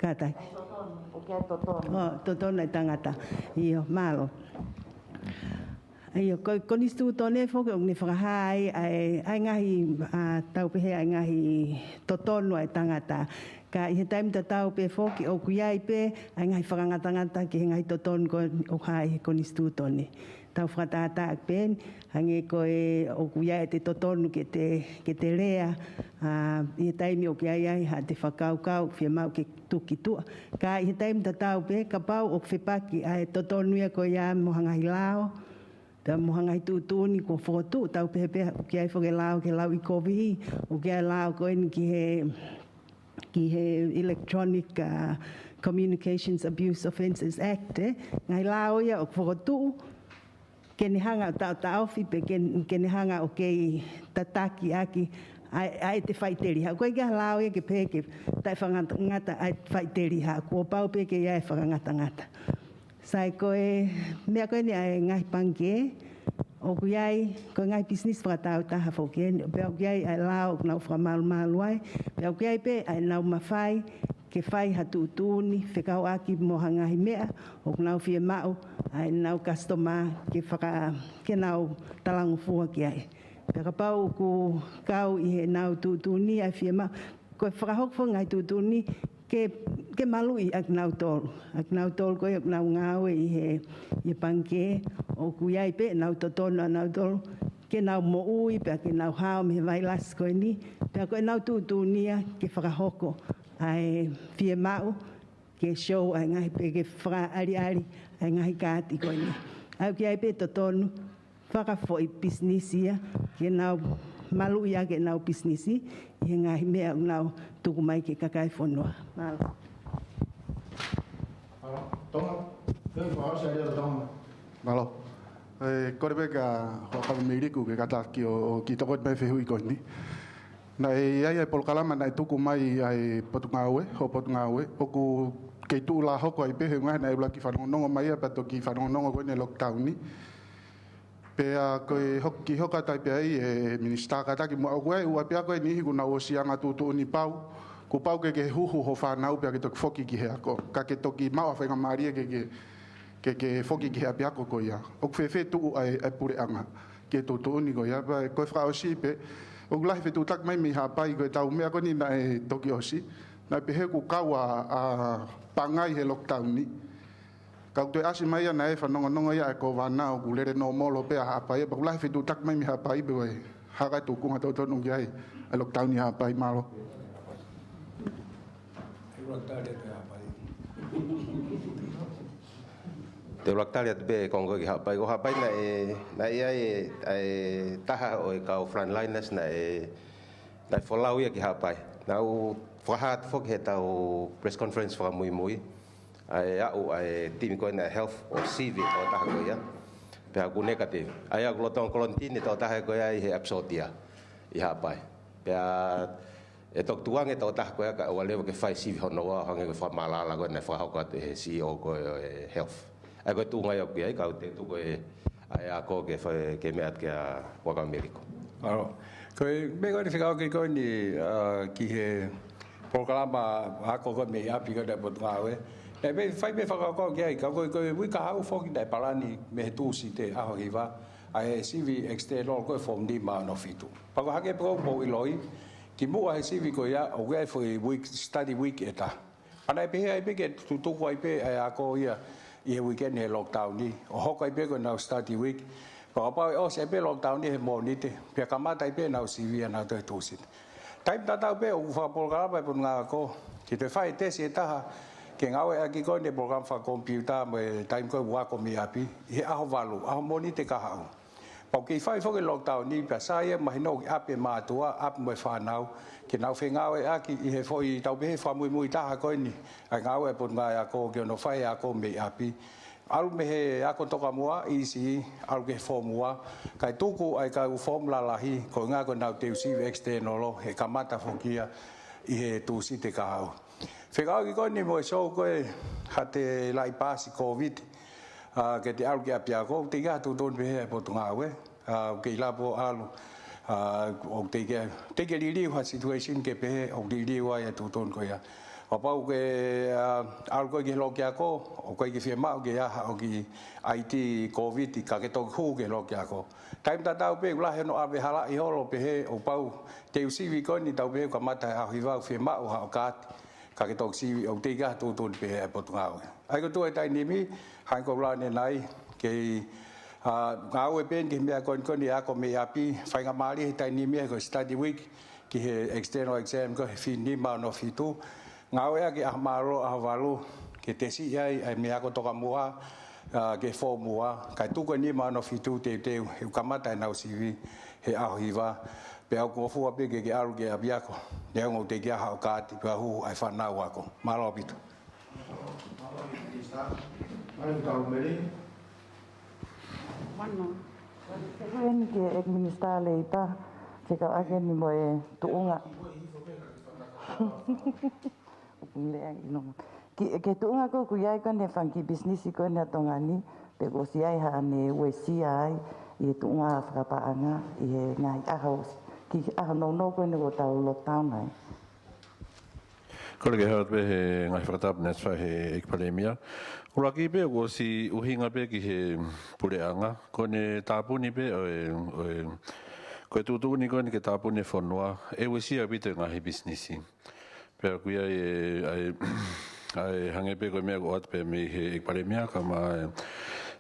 kātaki. ʻOku ʻi ai e totonu. ʻO, totonu e tangata. ʻIo, mālō. ʻIo, ko, ko e konisitūtone foki ʻoku ne fakahā ai ʻa e, ʻa e ngaahi, ā, tau pehē ʻa e ngaahi totonu ʻa e tangata. Ka ʻi he taimi tatau pē foki ʻoku ʻi ai pē ʻa e ngaahi fakangatangata ki he ngaahi totonu ko ē ʻoku hā ʻi he konisitūtone. Tau fakatātā pē, hangē ko e ʻoku ʻi ai e totonu ke te, ke te lea, ā, ʻi he taimi ʻoku ʻi ai ai haʻate fakakaukau, fiemaʻu ke tuku ki tuʻa. Ka ʻi he taimi tatau pē, kapau ʻoku fepaki ʻa e totonu ia ko ia mo ha ngaahi lao, pea mo ha ngaahi tuʻutuʻuni kuo fokotuʻu, tau pehē pē, ʻoku ʻi ai foki e lao ki he lauʻikovi, ʻoku ʻi ai e lao ko eni ki he, ki he Electronic, ā, Communications Abuse Offences Act, ē? Ngaahi lao ia ʻoku fokotuʻu, ke ne hanga ʻo taʻotaʻofi pe ke, ke ne hanga ʻo kei tataki ʻaki ʻa e, ʻa e te faʻiteliha. ʻOku ʻikai ke ʻi ai ha lao ia ke pehē ke taʻefakangatangata ʻa e faʻiteliha. Kuo pau pē ke ʻi ai e fakangatangata. Sai ko e meʻa ko eni ʻa e ngaahi pangikē, ʻoku ʻi ai, ko e ngaahi pisinisi fakataautaha foki eni, pea ʻoku ʻi ai ʻa e lao ʻoku nau fakamalumalu ai, pea ʻoku ʻi ai pē ʻa ʻenau mafai ke fai ha tuʻutuʻuni fekauʻaki mo ha ngaahi meʻa ʻoku nau fiemaʻu ʻa ʻenau customer ke faka-, ke nau talangofua ki ai. Pea kapau ʻoku kau ʻi heʻenau tuʻutuʻuni ʻa e fiemaʻu, ko e fakahoko foki e ngaahi tuʻutuʻuni ke, ke maluʻi ʻa kinautolu. ʻA kinautolu ko ē ʻoku nau ngāue ʻi he, ʻi he pangikē, ʻoku ʻi ai pē ʻenau totonu ʻanautolu ke nau moʻui, pea ke nau hao mei he vailasi ko eni, pea ko ʻenau tuʻutuʻuni ia ke fakahoko ʻa e fiemaʻu ke show ʻa e ngaahi pē ke fakaʻaliʻali ʻa e ngaahi kaati ko eni. ʻOku ʻi ai pē totonu fakafoʻi pisinisi ia ke nau maluʻi ʻaki ʻenau pisinisi ʻi he ngaahi meʻa ʻoku nau tuku mai ki he kakai e fonua. Mālō. Mālō. Tonga. Thank you, Fakaʻosi, ʻa ia Tonga. Mālō. ʻE, kole pē kia Huʻakavameiliku ke kātaki ʻo, ʻo kiʻi tokoto mai e fehuʻi ko eni. Naʻe ʻi ai ʻa e polokalama naʻe tuku mai ʻa e Potungāue, Hoʻo Potungāue. ʻOku kei tuʻu lā hoko ai pē he ʻuhinga naʻe ʻuluaki fanongonongo mai ia pea toki fanongonongo ko eni e lockdown ni. Pea ko e hok-, kiʻi hoko atu ai pē ai e Minisitā kātaki muʻa ʻoku ʻi ai e ʻū ʻapiako ʻe niʻihi kuo nau ʻosi anga tuʻutuʻuni pau, kuo pau ke ke huhu ho fānau pea ke toki foki ki he ako, ka ke toki maʻu ha faingamālie ke, ke, ke, ke foki ki he ʻapiako ko ia. ʻOku fēfē tuʻu ʻa e, ʻa e puleʻanga ki he tuʻutuʻuni ko ia? Pea ko e fakaʻosi pē, ʻoku lahi e fetuʻutaki mai mei Haʻapai ko ʻetau meʻa ko eni naʻe toki ʻosi, naʻe pehē kuo kau ʻa, ʻa Pangai he lockdown ni. Ka ʻoku toe ʻasi mai ia naʻe fanongonongo ia ʻa e Kōvana ʻoku lele nōmolo pē ʻa Haʻapai, pea ʻoku lahi e fetuʻutaki mai mei Haʻapai pe ko e hā e tūkunga totonu ki ai ʻa e lockdown ʻi Haʻapai. Mālō. Te u ʻuluaki tali atu pē e konga ko ē ki Haʻapai. Ko Haʻapai naʻe, naʻe ʻi ai e, ʻa e taha ʻo e kau frontliners naʻe, naʻe folau ia ki Haʻapai. Naʻa ku fakahā atu foki heʻetau press conference fakamuimui ʻa e aʻu ʻa e timi ko ena health ʻo sivi e tokotaha ko ia, pea ʻoku negative. ʻA ia ʻoku lolotonga kolonitini e tokotaha ko ia ʻi he ʻapi sōtia ʻi Haʻapai. Pea ʻe toki tukuange e tokotaha ko ia kae ʻoua leva ke fai sivi hono ua, hangē ko e fakamaʻalaʻala ko ē naʻe fakahoko atu ʻe he C E O ko ē ʻo e health. ʻA ia ko e tuʻunga ia ʻoku ʻi ai, ka ʻoku ou tuku e, ʻa e ako ke fai, ke meʻa atu kia Huʻakavameiliku. Mālō. Ko e meʻa ko eni fekauʻaki ko eni, ʻa, ki he polokalama ako ko ē mei ʻapi ko ē ʻa e Potungāue. Naʻe mei fai pē fakakaukau ki ai, ka ko e, ko e uike kahaʻu foki naʻe palani mei he Tūsite ʻaho hiva ʻa e sivi external ko ē form nima ono fitu. Pea ko e hangē pē ko ē ʻoku mou ʻiloʻi, kimuʻa he sivi ko ia, ʻoku ʻi ai e foʻi week, study week ʻe taha. Pea naʻe pehē ai pē ke tutuku ai pē ʻa e ako ia ʻi he weekend he lockdown ni, ʻo hoko ai pē ko ʻenau study week. Pea kapau ʻe ʻosi ai pē lockdown ni he Mōnite, pea kamata ai pē ʻenau sivi ʻanautolu he Tūsite. Taimi tatau pē ʻoku fakapolokalama e Potungāue Ako ke toe fai e tesi ʻe taha, ke ngāueʻaki ko eni e polokalama fakakomipiuta mo e taimi ko ē ʻoku ako mei ʻapi, ʻi he ʻaho valu, ʻaho Mōnite kahaʻu. Pea ʻoku kei fai foki e lockdown ni, pea sai ia mahino ki ʻapi e mātuʻa, ʻapi mo e fānau, ke nau fengāueʻaki ʻi he foʻi tau pehē fakamuimui taha ko eni ʻa e ngāue ʻa e Potungāue Ako ki hono fai e ako mei ʻapi. ʻAlu mei he ako tokamuʻa, E C E, ʻalu ki he form ua, kae tuku ʻa e kau form lalahi, ko e ʻuhinga ko ʻenau teu sivi external, he kamata foki ia ʻi he Tūsite kahaʻu. Fekauʻaki ko eni mo e show ko ē ha te laʻi paasi Covid, ʻa, ke te ʻalu ki ʻapiako, ʻoku teʻeki ai ha tuʻutuʻuni pehē ʻa e Potungāue, ʻa, ʻoku kei lava pē ʻo ʻalu, ʻa, ʻoku teʻeki ai, teʻeki liliu ha situation ke pehē ʻoku liliu ai e tuʻutuʻuni ko ia. Kapau ke, ʻa, ʻalu koe ki he loki ako, ʻoku ʻikai ke fiemaʻu ke ʻi ai haʻo kiʻi I D Covid, ka ke toki hū ki he loki ako. Taimi tatau pē, ʻoku lahi hono ʻave halaʻi holo pehē, ʻoku pau, teu sivi ko eni tau pehē kamata he ʻaho hiva ʻoku fiemaʻu haʻo kaati, ka ke toki sivi, ʻoku teʻeki ai ha tuʻutuʻuni pehē ʻa e Potungāue. ʻA ia ko e tuʻu e taimi ni, hangē ko ʻeku lau ʻanenai, kei, ʻa, ngāue pē eni ki he meʻa ko eni ko eni ako mei ʻapi, faingamālie he taimi ni he ko e study week, ki he external exam ko ē he fī nima ono fitu, ngāueʻaki ʻaho mālōlō ʻaho valu, ke tesiʻi ai ʻa e meʻa ako tokamuʻa, ʻa, ki he form ua, kae tuku e nima ono fitu teuteu, he ʻoku kamata ʻenau sivi he ʻaho hiva, pea ʻoku ngofua pē ke ke ʻalu ki ʻapiako, neongo ʻoku teʻeki ai haʻo kaati, pea hū ai e fānau ako. Mālō ʻaupito. Mālō, Minisitā. Mālō, Huʻakavameiliku. Mano. Eni ki he ʻEiki Minisitā Leipa, fekauʻaki eni mo e tuʻunga. Ki, ki he tuʻunga ko ē ʻoku ʻi ai ko eni e fanga kiʻi pisinisi ko eni ʻa Tonga ni, pe kuo ʻosi ʻi ai haʻane uesia ai ʻi he tuʻunga fakapaʻanga ʻi he ngaahi ʻaho, kiʻi ʻaho nounou ko eni kuo tau lockdown ai. Kole ke hao atu pē he ngaahi fakatapu naʻe fai ʻe he ʻEiki Palēmia. ʻUluaki pē kuo ʻosi ʻuhinga pē ki he puleʻanga, ko ʻene tāpuni pē ʻo e, ʻo e, ko e tuʻutuʻuni ko eni ke tāpuni e fonua, ʻe uesia ʻaupito e ngaahi pisinisi. Pea ʻoku ʻi ai e, ʻa e, ʻa e hangē pē ko e meʻa kuo ʻoatu pē mei he ʻEiki Palēmia, kae ʻumaʻā e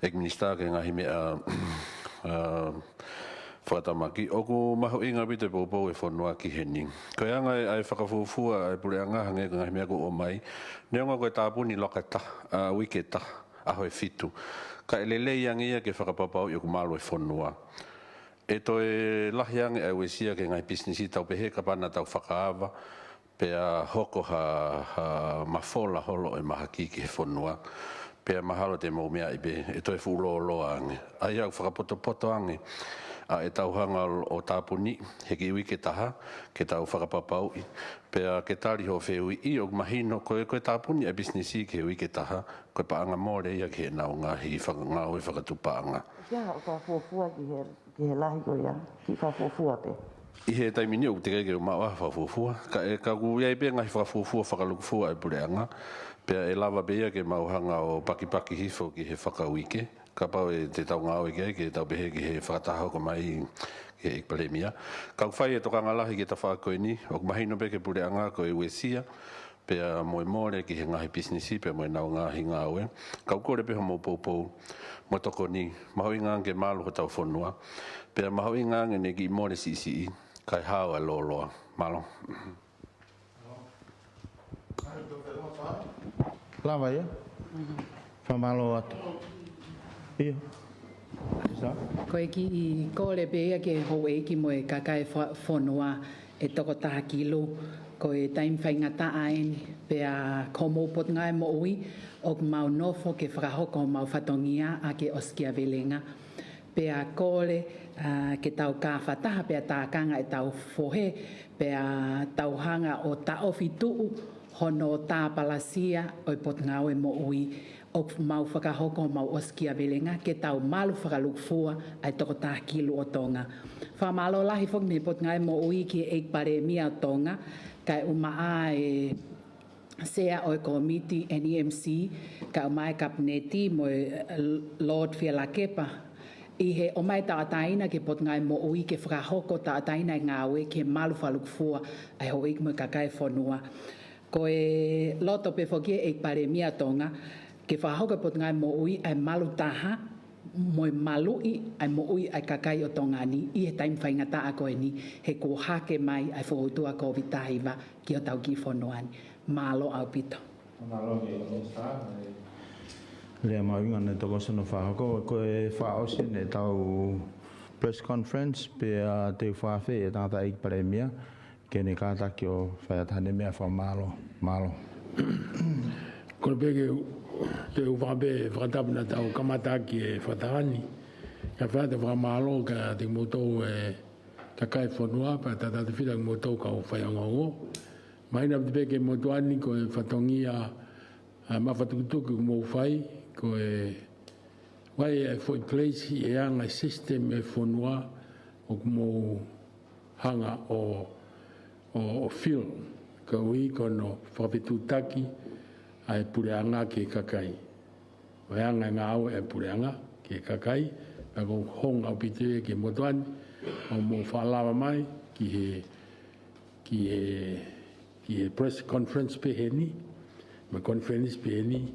ʻEiki Minisitā ki he ngaahi meʻa, ʻa, Fakatamaki, ʻoku mahuʻinga ʻaupito e poupou e fonua ki heni. Ko e anga ʻa e fakafuofua ʻa e puleʻanga hangē ko e ngaahi meʻa kuo ʻomai, neongo ko e tāpuni loka ʻe taha, ʻa, uike ʻe taha, ʻaho ʻe fitu. Ka ʻe lelei ange ia ke fakapapauʻi ʻoku malu e fonua. ʻE toe lahi ange ʻa e uesia ki he ngaahi pisinisi, tau pehē kapau naʻa tau fakaava, pea hoko ha, ha mafola holo e mahaki ki he fonua. Pea mahalo te mou meaʻi pē, ʻe toe fuʻu lōloa ange. ʻA ia ʻoku fakapotopoto ange ʻa e tau hanga ʻo, ʻo tāpuni he kiʻi uike ʻe taha, ke tau fakapapauʻi. Pea ke tali hoʻo fehuʻi, ʻoku mahino ko e, ko e tāpuni ʻa e pisinisi ki he uike ʻe taha, ko e paʻanga mole ia ki heʻenau ngaahi faka-, ngāue fakatuʻupaʻanga. Ke ʻoua ʻe fakafuofua ki he, ki he lahi ko ia, ke fakafuofua pē. ʻI he taimi ni ʻoku teʻeki ke u maʻu ha fakafuofua, ka ʻe, ka ʻoku ʻi ai pē ngaahi fakafuofua fakalūkufua ʻa e puleʻanga, pea ʻe lava pē ia ke mau hanga ʻo pakipaki hifo ki he fakauike, kapau ʻe te tau ngāue ki ai, ke tau pehē ki he fakataha hoko mai ki he ʻEiki Palēmia. Ka ʻoku fai e tokanga lahi ki he tafaʻaki ko eni, ʻoku mahino pē ki he puleʻanga ko e uesia, pea mo e mole ki he ngaahi pisinisi, pea mo ʻenau ngaahi ngāue. Ka ʻoku kole pē hoʻomou poupou mo tokoni, mahuʻinga ange ke malu hotau fonua, pea mahuʻinga ange ʻene kiʻi mole siʻisiʻi, kae hao ʻa e lōloa. Mālō. Lava ia. Fakamālō atu. ʻIo. Sa? Ko e kiʻi kole pē ia ki he houʻeiki mo e kakai fo-, fonua ʻe toko taha kilu, ko e taimi faingataʻa eni, pea ko homou Potungāue Moʻui, ʻoku mau nofo ke fakahoko homau fatongia ʻaki e ʻosikiavelenga. Pea kole, ʻa, ke tau kāfataha, pea tākanga ʻetau fohe, pea tau hanga ʻo taʻofi tuʻu hono tāpalasia ʻo e Potungāue Moʻui, ʻoku mau fakahoko homau ʻosikiavelenga ke tau malu fakalūkufua ʻa e toko taha kilu ʻo Tonga. Fakamālō lahi foki mei he Potungāue Moʻui ki he ʻEiki Palēmia ʻo Tonga, kae ʻumaʻā e Sea ʻo e Kōmiti N E M C, kae ʻumaʻā e Kapineti mo e Lord Fielakepa, ʻi he ʻomai tauʻatāina ki he Potungāue Moʻui ke fakahoko tauʻatāina e ngāue ke malu fakalūkufua ʻa e houʻeiki mo e kakai fonua. Ko e loto pē foki ʻEiki Palēmia Tonga, ke fakahoko e Potungāue Moʻui ʻa e malu taha, mo e maluʻi ʻa e moʻui ʻa e kakai ʻo Tonga ni, ʻi he taimi faingataʻa ko eni, he kuo hake mai ʻa e fokoutua Kōviti taha hiva ki hotau kiʻi fonua ni. Mālō ʻaupito. Mālō ki he Minisitā, mai. Lea mahuʻinga ʻene tokoso no fakahoko, ko e fakaʻosi eni ʻetau press conference, pea te u fakaafeʻi e tangataʻeiki Palēmia, ke ne kātaki ʻo fai atu haʻane meʻa fakamālō. Mālō. Kole pē ke u, ke u fakapē fakatapu naʻa tau kamata ʻaki e fakataha ni. Kae fai atu e fakamālō kiate kimoutolu e kakai fonua, pea tautautefito kimoutolu kau faiongoongo. Mahino ʻaupito pē ki he motuʻa ni ko e fatongia, ʻa, mafatukutuku ʻoku mou fai, ko e ʻoku ʻi ai e foʻi place ʻi he anga e system e fonua ʻoku mou hanga ʻo, ʻo, ʻo fill, koeʻuhi ko hono fakafetuʻutaki ʻa e puleʻanga ki he kakai. ʻO e anga e ngāue e puleʻanga ki he kakai, pea ʻoku hounga ʻaupito ia ki he motuʻa ni, ʻo mou fakalava mai ki he, ki he, ki he press conference pehē ni, mo e conference pehē ni,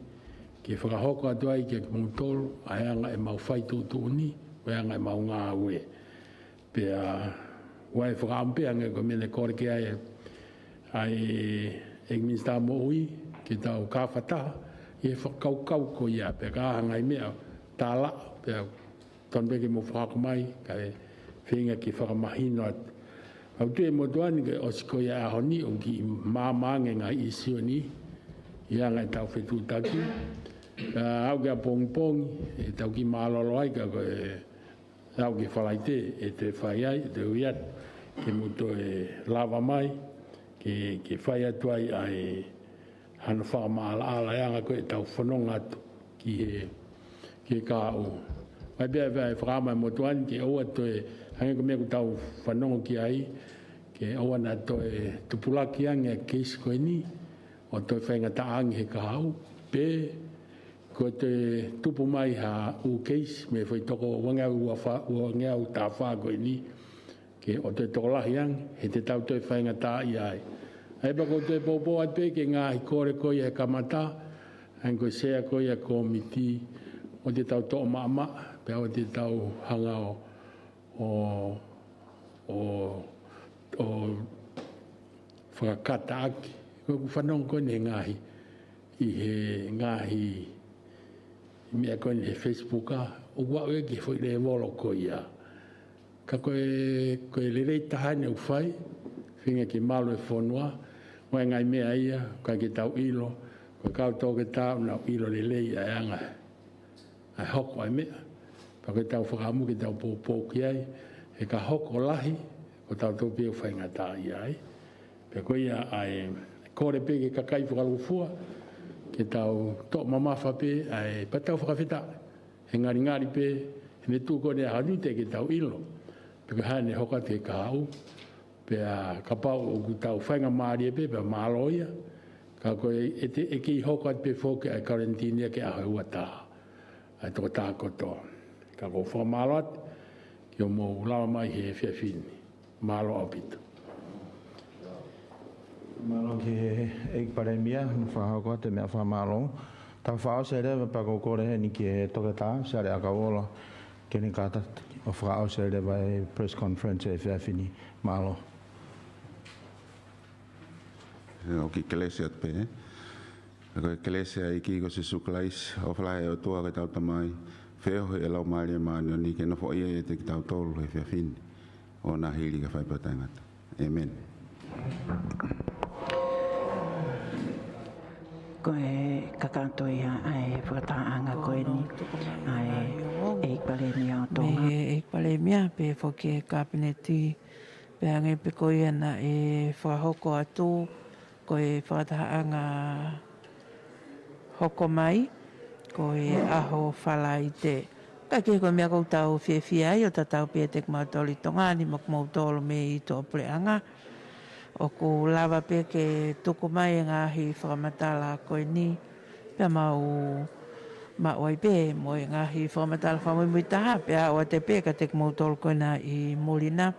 ke fakahoko atu ai kiate kimoutolu ʻa e anga ʻemau fai tuʻutuʻuni, ʻo e anga ʻemau ngāue. Pea ʻoku ou fakaʻamu pē hangē ko e meʻa naʻe kole ki ai ʻa e, ʻEiki Minisitā Moʻui, ke tau kāfataha ʻi he fakakaukau ko ia, pea ka ʻi ai ha ngaahi meʻa tālaʻa, pea tonu pē ke mou fakahoko mai, kae feinga ke fakamahino atu. Pea ʻoku ou tui e motuʻa ni ke ʻosi ko ia ʻaho ni ʻoku kiʻi maama ange ngaahi ʻīsiu ni, ʻi he anga ʻetau fetuʻutaki. Pea aʻu ki ʻapongipongi, ʻe tau kiʻi mālōlō ai ka ko e aʻu ki Falaite, ʻe toe fai ai, ʻe toe ui atu, ke mou toe lava mai, ke, ke fai atu ai ʻa e hano fakamaʻalaʻala ʻa e anga ko ē ʻetau fononga atu ki he, ki he kahaʻu. Mai pea, pea ʻe fakaʻamu e motuʻa ni ke ʻoua toe, hangē ko e meʻa ʻoku tau fanongo ki ai, ke ʻoua naʻa toe tupulaki ange ʻa e case ko eni, ʻo toe faingataʻa ange he kahaʻu, pe ko e toe tupu mai ha ʻū case mei he foʻi toko uangeau uafā, uangeau tahafā ko eni, ke ʻoua toe tokolahi ange, he te tau toe faingataʻaʻia ai. ʻA ia pea ʻoku ou toe poupou atu pē ki he ngaahi kole ko ia he kamata, hangē ko e sea ko ia e kōmiti, ʻoua te tau toʻo maʻamaʻa, pea ʻoua te tau hanga ʻo, ʻo, ʻo, ʻo fakakataʻaki. Ko ʻeku fanongo ko eni he ngaahi, ʻi he ngaahi meʻa ko eni he Facebook ʻa, ʻoku aʻu ia ki he foʻi lēvolo ko ia. Ka ko e, ko e lelei taha eni ʻoku fai, feinga ke malu e fonua, ʻoku ʻi ai e ngaahi meʻa ia, ʻoku ʻikai ke tau ʻilo, ko e kau toketā ʻoku nau ʻilo lelei ʻa e anga ʻa e hoko ʻa e meʻa. Pea ko ʻetau fakaʻamu ke tau poupou ki ai, he ka hoko lahi, ko tautolu pē ʻoku faingataʻaʻia ai. Pea ko ia ʻa e kole pē ki he kakai fakalūkufua, ke tau toʻo mamafa pē, ʻa e pea tau fakafetaʻi. He ngalingali pē, he meʻa tuʻu ko eni ʻaho ni teʻeki ke tau ʻilo pe ko e hā ʻene hoko atu he kahaʻu. Pea kapau ʻoku tau faingamālie pē, pea mālō ia. Ka ko e, ʻe te, ʻe kei hoko atu pē foki ʻa e quarantine ia ki he ʻaho ua taha ʻa e tokotaha kotoa. Ka ʻoku ou fakamālō atu ki hoʻomou lava mai he efiafi ni. Mālō ʻaupito. Mālō ki he ʻEiki Palēmia, hono fakahoko atu e meʻa fakamālō. Tau fakaʻosi leva pea ʻoku ou kole heni ki he toketā, Siale ʻAkauʻola, ke ne kātaki ʻo fakaʻosi leva e press conference he efiafi ni. Mālō. ʻOku kelesi atu pē, ē? Ko e kelesi ʻa e ʻEiki ko Sīsū Kalaisi, ʻofa lahi ʻa e ʻOtua ko ʻetau Tamai, feohi ʻa e Laumālie Māʻoniʻoni ke nofoʻia ʻiate kitautolu he efiafi ni, ʻo na hili kae fai pē ʻo taʻengata. ʻĒmeni. Ko e kakato ia ʻa e fakatahaʻanga ko eni ʻa e ʻEiki Palēmia ʻo Tonga. Mei he ʻEiki Palēmia pea foki e Kapineti, pea hangē pē ko ia naʻe fakahoko atu, ko e fakatahaʻanga hoko mai, ko e ʻaho Falaite. Ka ko e meʻa ʻoku tau fiefia ai ʻo tatau pē ʻiate kimautolu ʻi Tonga ni mo kimoutolu mei tuʻapuleʻanga. ʻOku lava pē ke tuku mai e ngaahi fakamatala ko eni, pea mau maʻu ai pē mo e ngaahi fakamatala fakamuimui taha, pea ʻoatu pē kiate kimoutolu ko ena ʻi muli na.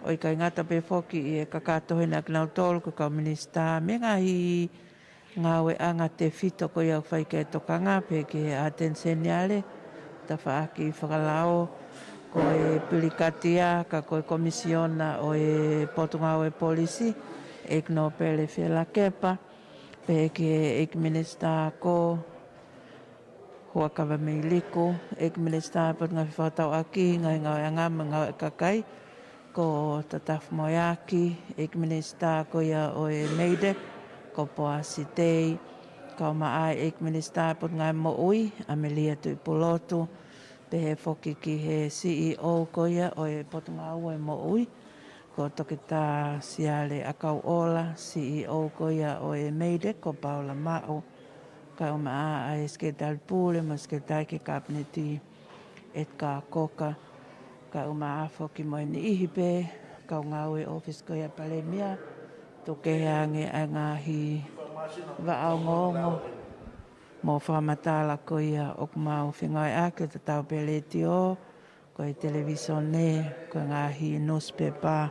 ʻOku ʻikai ngata pē foki ʻi he kakato heni ʻa kinautolu ko e kau minisitā mei he ngaahi ngāueʻanga tefito ko ia ʻoku fai ki ai e tokanga, pehē ki he ʻAteni Seniale, tafaʻaki fakalao, ko e Pilikatia, ka ko e Komisiona ʻo e Potungāue Polisi, ʻEiki Nōpele Fielakepa, pehē ki he ʻEiki Minisitā ko Huʻakavameiliku, ʻEiki Minisitā Potungāue Fefakatauʻaki, Ngaahi Ngāueʻanga mo e Ngāue ʻa e Kakai, ko Tatafu Moeaki, ʻEiki Minisitā ko ia ʻo e MEIDECC, ko Poasi Tei, kae ʻumaʻā e ʻEiki Minisitā Potungāue Moʻui, ʻAmelia Tuʻipulotu, pehē foki ki he CEO ko ia ʻo e Potungāue Moʻui, ko Toketā Siale ʻAkauʻola, CEO ko ia ʻo e MEIDECC, ko Paula Maʻu, kae ʻumaʻā ʻa e Sekelitali Pule mo e Sekelitali ki he Kapineti, Edgar Cocker, kae ʻumaʻā foki mo e niʻihi pē kau ngāue ʻōfisi ko ia ʻa e Palēmia, tuku kehe ange ʻa e ngaahi vaʻa ongoongo mo e fakamatala ko ia ʻoku mau fengāueʻaki, ʻo tatau pē letiō, ko e televīsone, ko e ngaahi nusipepa,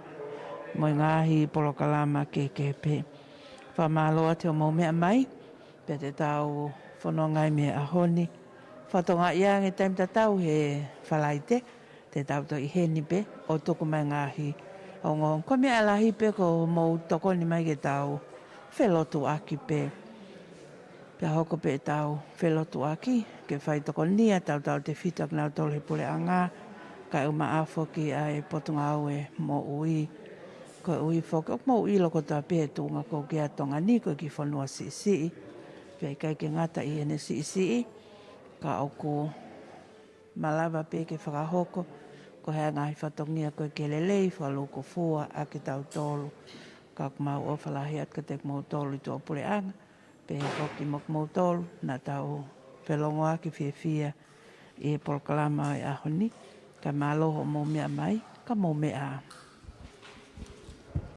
mo e ngaahi polokalama kehekehe pē. Fakamālō atu hoʻomou meʻa mai, pea te tau fononga ai mei he ʻaho ni. Fakatokangaʻi ange taimi tatau he Falaite, te tau toe ʻi heni pē, ʻo tuku mai e ngaahi ongoongo. Ko e meʻa lahi pē ko hoʻomou tokoni mai ke tau felotuʻaki pē. Pea hoko pē ʻetau felotuʻaki, ke fai tokonia, tautautefito ʻa kinautolu he puleʻanga, kae ʻumaʻā foki ʻa e Potungāue Moʻui. Koeʻuhi foki, ʻoku mou ʻilo kotoa pē e tuʻunga ko ē ʻa Tonga ni ko e kiʻi fonua siʻisiʻi. Pea ʻikai ke ngata ʻi heʻene siʻisiʻi, ka ʻoku malava pē ke fakahoko, ko e hā e ngaahi fatongia ko ē ke lelei fakalūkufua ʻa kitautolu. Ka ʻoku mau ʻofa lahi atu kiate kimoutolu ʻi tuʻapuleʻanga, pehē foki mo kimoutolu naʻa tau felongoaki fiefia ʻi he polokalama ʻo e ʻaho ni, kae mālō hoʻomou meʻa mai, ka mou meʻa ā.